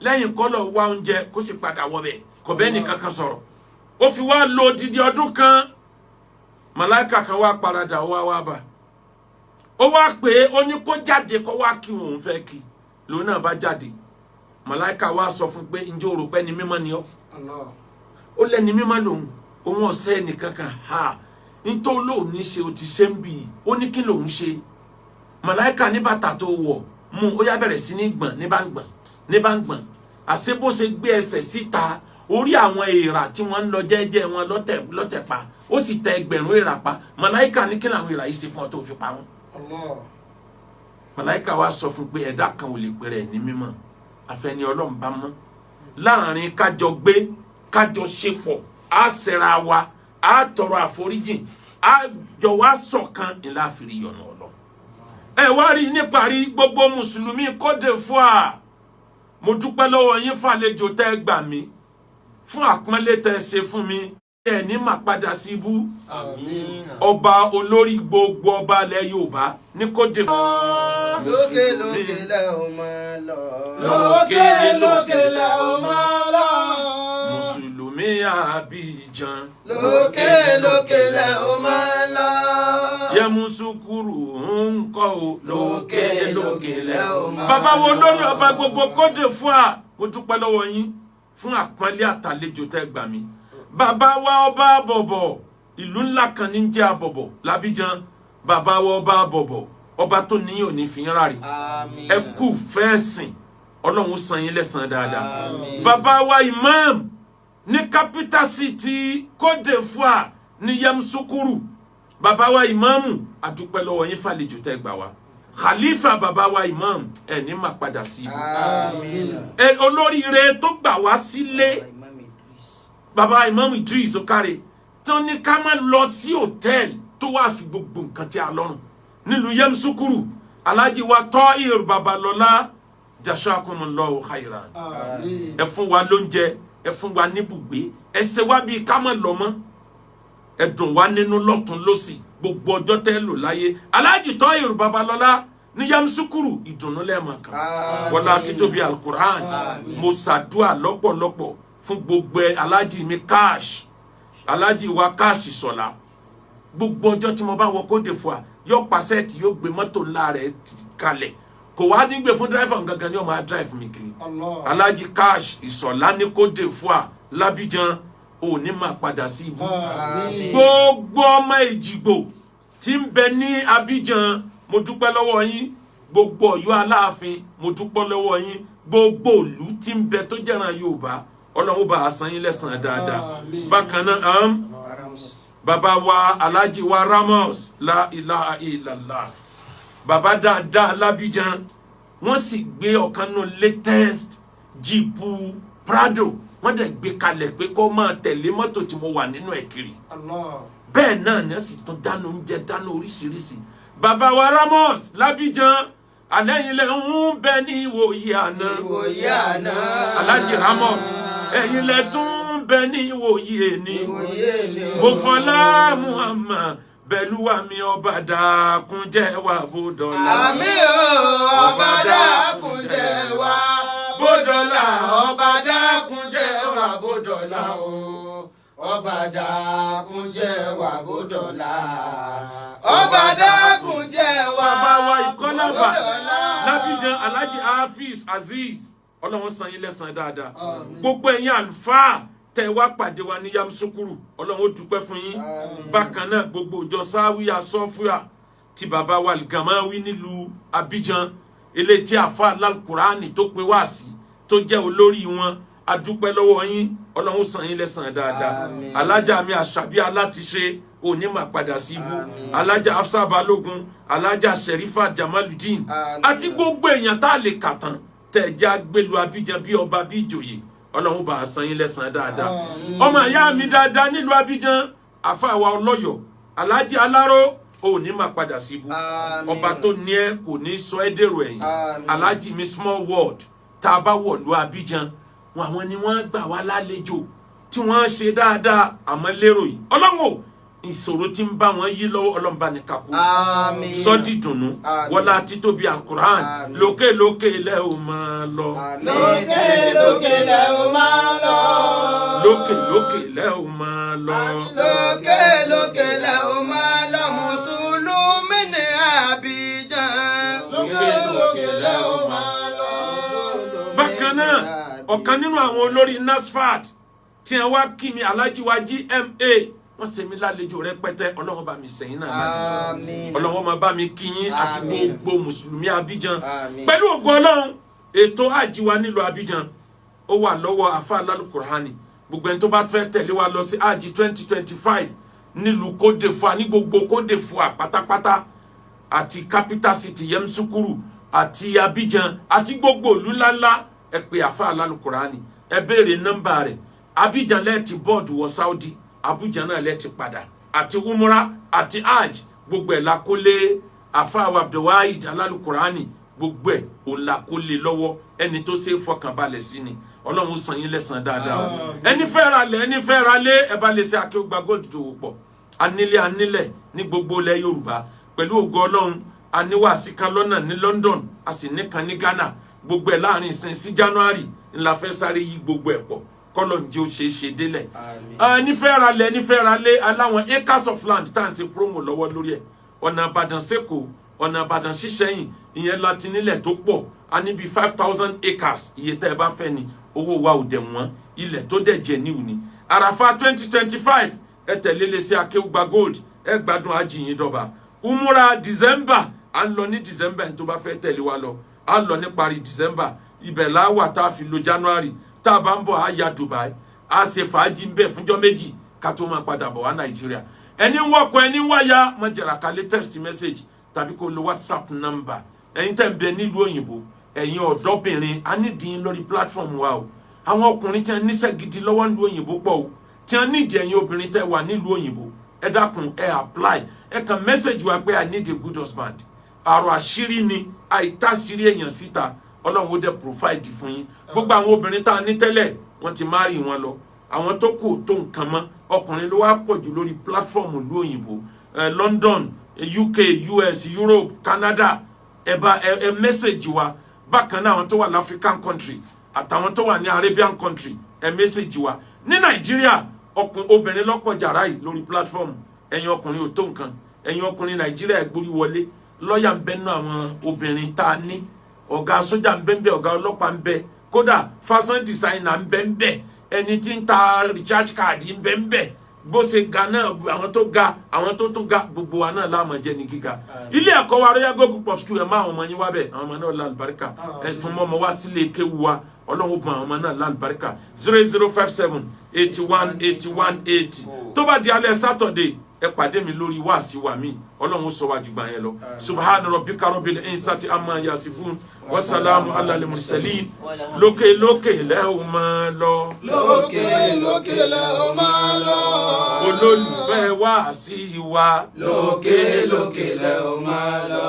lẹ́yìn kó lọ wá oúnjẹ kó sì padà wọbẹ̀, kò bẹ́ẹ̀ nìkan kan sọ̀rọ̀. Ó fi wá lo odidi ọdún kan. Màláìka kan wá paradà, ó wá wá bá, ó wá pé ó ní kó jáde kó wá kí òun fẹ́ kí. Lòun náà bá jáde, màláìka wá sọ fún pé ǹjẹ́ o rò pé ẹni mímọ́ ni ọ́? Ó lẹ́ni mímọ́ lòun, òun ọ̀sẹ́ ẹnìkan kan ha nítorí lòun ní ṣe o ti ṣe ń bì í. Ó ní kí lòun ṣe? Màláìka ní bàtà tó wọ̀ mú, ó yá bẹ̀rẹ̀ sí ní gbọ̀n, ní bá ń gbọ̀n, ní bá ń gbọ̀n. Àṣé bó ṣe gbé ẹsẹ̀ síta, orí àwọn èèrà tí wọ́n ń lọ jẹ́jẹ́ wọn lọ́tẹ̀ pa, ó sì tẹ ẹgbẹ̀rún èèrà pa. Màláìka ní kí làwọn èèrà yìí ṣe fún ọ tó fi pa wọ́n? Màláìka wa sọ fún pé ẹ̀dá kan ò lè pèrè ní mímọ́ àfẹni Ọlọ́run bá mọ́. Láàrin kájọ gbé, kájọ ṣe pọ̀, á ṣẹra wa, á tọrọ àforíjìn, á jọ wá ṣọ̀kan ńlá àfìrí yọ̀nà Ọlọ́run. Ẹ wá rí níparí, gbogbo mùsùlùmí Côte d'Ivoire, mo dúpẹ́ lọ́wọ́ yín fàlejò tẹ́ gbà mí, fún àpọ́nlé tẹ́ ṣe fún mi. Ẹ ní mà padà sí ibú. Ọba olórí gbogbo ọba ilẹ̀ Yorùbá ní Côte d'Ivoire. Lókè lókè lẹ ò máa lọ. Lókè lókè lẹ ò máa lọ. Mùsùlùmí Abidjan. Lókè lókè lẹ ò máa lọ. Yẹmusukuru ń kọ́ o. Lókè lókè lẹ ò máa lọ. Bàbá wo lórí ọba gbogbo Côte d'Ivoire, mo dúpẹ́ lọ́wọ́ yín fún àpọ́nlé àtàlejò tẹ́ gbà mí. Bàbá wa ọba àbọ̀bọ̀, ìlú ńlá kan ní jẹ́ àbọ̀bọ̀ l'Abidjan. Bàbá wa ọba àbọ̀bọ̀, ọba tó ní òní fi ń ráre. Ẹ kú fẹ́ẹ̀sìn, Ọlọ́run san yín lẹ́san dáadáa. Bàbá wa imam ní capital city Côte d'Ivoire ní Yamoussoukro. Bàbá wa imamu, àdúpẹ́ lọ́wọ́ yín fàlejò tẹ́ gbà wá. Khalifa bàbá wa imam, ẹ ní má padà sí ibi. Ẹ olóríire tó gbà wá sílé, bàbá imam Idris Okare, tí wọ́n ní ká má lọ sí hòtẹ́ẹ̀lì tó wà fi gbogbo nǹkan tí a lọ́rùn nílùú Yamoussoukro. Alhaji wa Tahir Babalọlá, jazakumullahu khairan. Ẹ fún wa lóúnjẹ, ẹ fún wa níbùgbé, ẹ ṣe wá bíi ká má lọ mọ́, ẹ dùn wá nínú lọ́tún lọ́sì gbogbo ọjọ́ tẹ́ lò láyé. Alhaji Tahir Babalọlá ní Yamoussoukro, ìdùnnú lẹ́ẹ̀mọ̀ kan wọlá títóbi alukur'an. Mo ṣàdúà lọ́pọ̀lọpọ̀ fún gbogbo Alhaji mi cash, Alhaji wa cash sọ̀la. Gbogbo ọjọ́ tí mo bá wọ Côte d'Ivoire, yóò pàṣẹ tí yóò gbé mọ́tò ńlá rẹ̀ kalẹ̀, kò wá nígbè fún dráìfà gangan ni ó máa dráìfù mi kiri. Alhaji cash ìsọ̀lá ní Côte d'Ivoire l'Abidjan, ò ní máa padà sí ibú. Gbogbo ọmọ Èjìgbò tí ń bẹ ní Abidjan, mo dúpẹ́ lọ́wọ́ yín. Gbogbo Ọ̀yọ́ Aláàfin, mo dúpẹ́ lọ́wọ́ yín. Gbogbo ìlú tí ń bẹ tó jẹ́ràn Yorùbá, Ọlọ́run bá a san yín lẹ́san dáadáa. Bákan náà, bàbá wa Alhaji wa Ramos, la ilaha illallah, bàbá dáadáa l'Abidjan, Wọ́n sì gbé ọ̀kan nù latest Jeep Prado, wọ́n dẹ̀ gbé kalẹ̀ pé kó máa tẹ̀lé mọ́tò tí mo wà nínú ẹ̀ kiri. Allah. Bẹ́ẹ̀ náà ni wọ́n sì tún dáná oúnjẹ, dáná oríṣiríṣi. Bàbá wa Ramos l'Abidjan, àlẹ́yìn lẹ́ ń bẹ ní ìwòye àná. Ìwòye àná. Alhaji Ramos, ẹ̀yin lẹ tún ń bẹ ní ìwòye èní. Ìwòye ni o. Mo fọlá Muhammad bẹ̀lúwa mi, ọba dákun jẹ́ wà bó dọ̀la. Àmín o, ọba dákun jẹ́ wá bódọ́là, ọba dákun jẹ́ wá bódọ́là o, ọba dákun jẹ́ wá bódọ́là, ọba dákun jẹ́ wá Bàbá wa Ìkọ́lábà bódọ́là. l'Abidjan, Alhaji Hafiz Azeez, Ọlọ́run san yín lẹ́san dáadáa. Gbogbo ẹ̀yin àlùfáà tẹ́ wá pàdé wa ní Yamusukuru, Ọlọ́run ó dúpẹ́ fún yín. Bákan náà, gbogbo ìjọ sáwíà sọfúà tí bàbá wa Gamawi nílùú Abidjan, eléyìí tí àfa lálùkùránì tó pe wá sí tó jẹ́ olórí wọn, adúpẹ́ lọ́wọ́ yín. Ọlọ́run ó san yín lẹ́san dáadáa. Àmín. Alájà mi Àṣàbí alátiṣe, òní mà padà sí ibú. Àmín. Alájà Afsa Balógun, Alájà Sherifa Jamaludin Àmín. àti gbogbo èèyàn tá a lè kà tán tẹ̀ jẹ́ agbélu Abidjan bí ọba bí ìjòyè, Ọlọ́run bá a san yín lẹ́san dáadáa. Àmín. Ọmọ ìyá mi dáadáa nílùú Abidjan, àfa àwa ọlọ́yọ̀, Aláàjì Aláró, òní mà padà sí ibú. Àmín. Ọba tó ní ẹ kò ní sọ ẹ́ dèrò ẹ̀yìn. Àmín. Aláàjì mi Small World, tá a bá wọ̀lú Abidjan wọn, àwọn ni wọ́n gbà wá lálejò tí wọ́n ṣe dáadáa. Àmọ́ lérò yìí, Ọlọ́run ò ìṣòro tí ń bá wọn yí lọ́wọ́, Ọlọ́run bá ní kakú Àmín. sọ́dí dùnú. Àmín. Wọlá títóbi Alukur'an. Àmín. Lókè lókè ilẹ̀ ò máa lọ. Lókè lókè lẹ ó máa lọ. Lókè lókè ilẹ̀ ò máa lọ. Lókè lókè lẹ ó máa lọ, mùsùlùmí ní Abidjan. Lókè lókè lẹ ó máa lọ. Bákan náà, ọ̀kan nínú àwọn olórí NASFAT tí wọ́n wá kí mi, Alhaji wa GMA, wọ́n ṣe mí lálejò rẹpẹtẹ. Ọlọ́run bá mi sẹ́yìn náà lálejò. Àmín. Ọlọ́run máa bá mi kí yín àti Àmín. gbogbo mùsùlùmí Abidjan. Àmín. Pẹ̀lú ògo Ọlọ́run, ètò àjí wa nílùú Abidjan ó wà lọ́wọ́ afa lálùkùránì. Gbogbo ẹni tó bá fẹ́ tẹ̀lé wa lọ sí àjí 2025 nílùú Côte d'Ivoire, ní gbogbo Côte d'Ivoire pátápátá àti capital city Yamoussoukro àti Abidjan àti gbogbo ìlú ńláńlá, ẹ pè àfa lálùkùránì, ẹ béèrè nọ́mbà rẹ̀. Abidjan lẹ́ẹ̀tì bọ́ọ̀dù wọ Saudi, Abuja náà lẹ́ẹ̀tì padà, àti umra àti hajj, gbogbo ẹ̀ la kó lé àfa Abdulwahid alálùkùránì. Gbogbo ẹ̀ òun la kó lé lọ́wọ́. Ẹni tó ṣe é fọkànbalẹ̀ sí ni. Ọlọ́run san yín lẹ́san dáadáa o. Ẹni fẹ́ ra lẹ̀, ẹni fẹ́ ra lé, ẹ bá lè ṣe Akéwùgbà Gold dòwò pọ̀. Anílé, anílẹ̀ ní gbogbo ilẹ̀ Yorùbá. Pẹ̀lú ògo Ọlọ́run, aníwàásí kan lọ́nà ní London, a sì níkan ní Ghana. Gbogbo ẹ̀ láàrin ìsìn sí January ńlá fẹ́ sáré yí gbogbo ẹ̀ pọ̀, kọ́lọ̀ ń jẹ́ ó ṣeé ṣe délẹ̀. Ẹni fẹ́ ra lẹ̀, ẹni fẹ́ ra lé, aláwọn acres of land tá à ń ṣe promo lọ́wọ́ lórí ẹ̀. Ọ̀nà Ìbàdàn sẹ́kọ̀ọ́, ọ̀nà Ìbàdàn sísẹ́yìn, ìyẹn láti nílẹ̀ tó pọ̀. A ní bíi 5,000 acres. Iye tẹ́ ẹ bá fẹ́ ni, owó wa ò dẹ̀ wọ́n, ilẹ̀ tó dẹ̀ jẹ́ níwò ni. Àràfà 2025, ẹ tẹ̀lé lé sí Akéwùgbà Gold, ẹ gbádùn ajíyìn dọ́ba. Umura December, à ń lọ ní December. Ẹni tó bá fẹ́ tẹ̀lé wa lọ, à ń lọ ní parí December. Ibẹ̀ láwà tá a fi lo January. Tá a bá ń bọ̀, á ya Dubai, á ṣe fàájì ń bẹ̀ fúnjọ́ 2 ká tó máa padà bọ̀ wá Nàìjíríà. Ẹni ń wọkọ̀, ẹni ń wáyà, má jẹ̀rà ká lé text message tàbí kó lo WhatsApp number. Ẹ̀yin tẹ̀ ń bẹ nílùú òyìnbó, ẹ̀yin ọ̀dọ́bìnrin, a nídìí lórí platform wa o. Àwọn ọkùnrin tí wọ́n níṣẹ́ gidi lọ́wọ́ nílùú òyìnbó pọ̀ o, tí wọ́n nídìí. Ẹ̀yin obìnrin tẹ́ wà nílùú òyìnbó, ẹ dákun, ẹ apply. Ẹ kàn message wa pé "I need a good husband." Àrò àṣírí ni, àìtàṣírí èèyàn síta. Ọlọ́run ó dẹ̀ provide fún yín. Gbogbo àwọn obìnrin tá a ní tẹ́lẹ̀, wọ́n ti marry wọn lọ. Àwọn tó kù tó nǹkan mọ́, ọkùnrin ló wá pọ̀ jù lórí platform ìlú òyìnbó, London, UK, US, Europe, Canada. Ẹ bá ẹ message wa. Bákan náà, àwọn tó wà ní African country àtàwọn tó wà ní Arabian country, ẹ message wa. Ní Nàìjíríà, ọkùn obìnrin lọ́pọ̀ jàrá yìí lórí platform. Ẹ̀yin ọkùnrin ò tó nǹkan. Ẹ̀yin ọkùnrin Nàìjíríà, ẹ gbórí wọlé. Lọ́ọ̀yà ń bẹ nínú àwọn obìnrin tá a ní, ọ̀gá sójà ń bẹ ń bẹ, ọ̀gá ọlọ́pàá ń bẹ, kódà fashion designer ń bẹ ń bẹ, ẹni tí ń ta recharge card ń bẹ ń bẹ. Bó ṣe ga náà, àwọn tó ga, àwọn tó tún ga, gbogbo wa náà láàmú jẹ́ ní gíga. Ilé ẹ̀kọ́ wa, Royal Gold Group of School, ẹ̀ má àwọn ọmọ yín wá bẹ̀. Àwọn ọmọ náà lálùbáríkà. Ẹ̀sùn mọ́ ọmọ wá sílé kéwu wa. Ọlọ́run bùn àwọn ọmọ náà lálùbáríkà. 0057 81 81 80. Tó bá di alẹ́ Saturday. Ẹ pàdé mi lórí wáàsí wa mi. Ọlọ́run sọ wá jùgbọ́n yẹn lọ. Subhana rabbika rabbil izzati amma yasifun, wasalamu ala al-mursalin. Lókè lókè lẹ́ o máa lọ. Lókè lókè lẹ ó máa lọ. Olólùfẹ́ wáàsí wa. Lókè lókè lẹ ó máa lọ.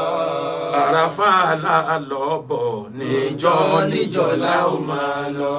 Àràfà làlọ́ bọ̀ níjọ́ níjọ́ níjọ́ la ó máa lọ.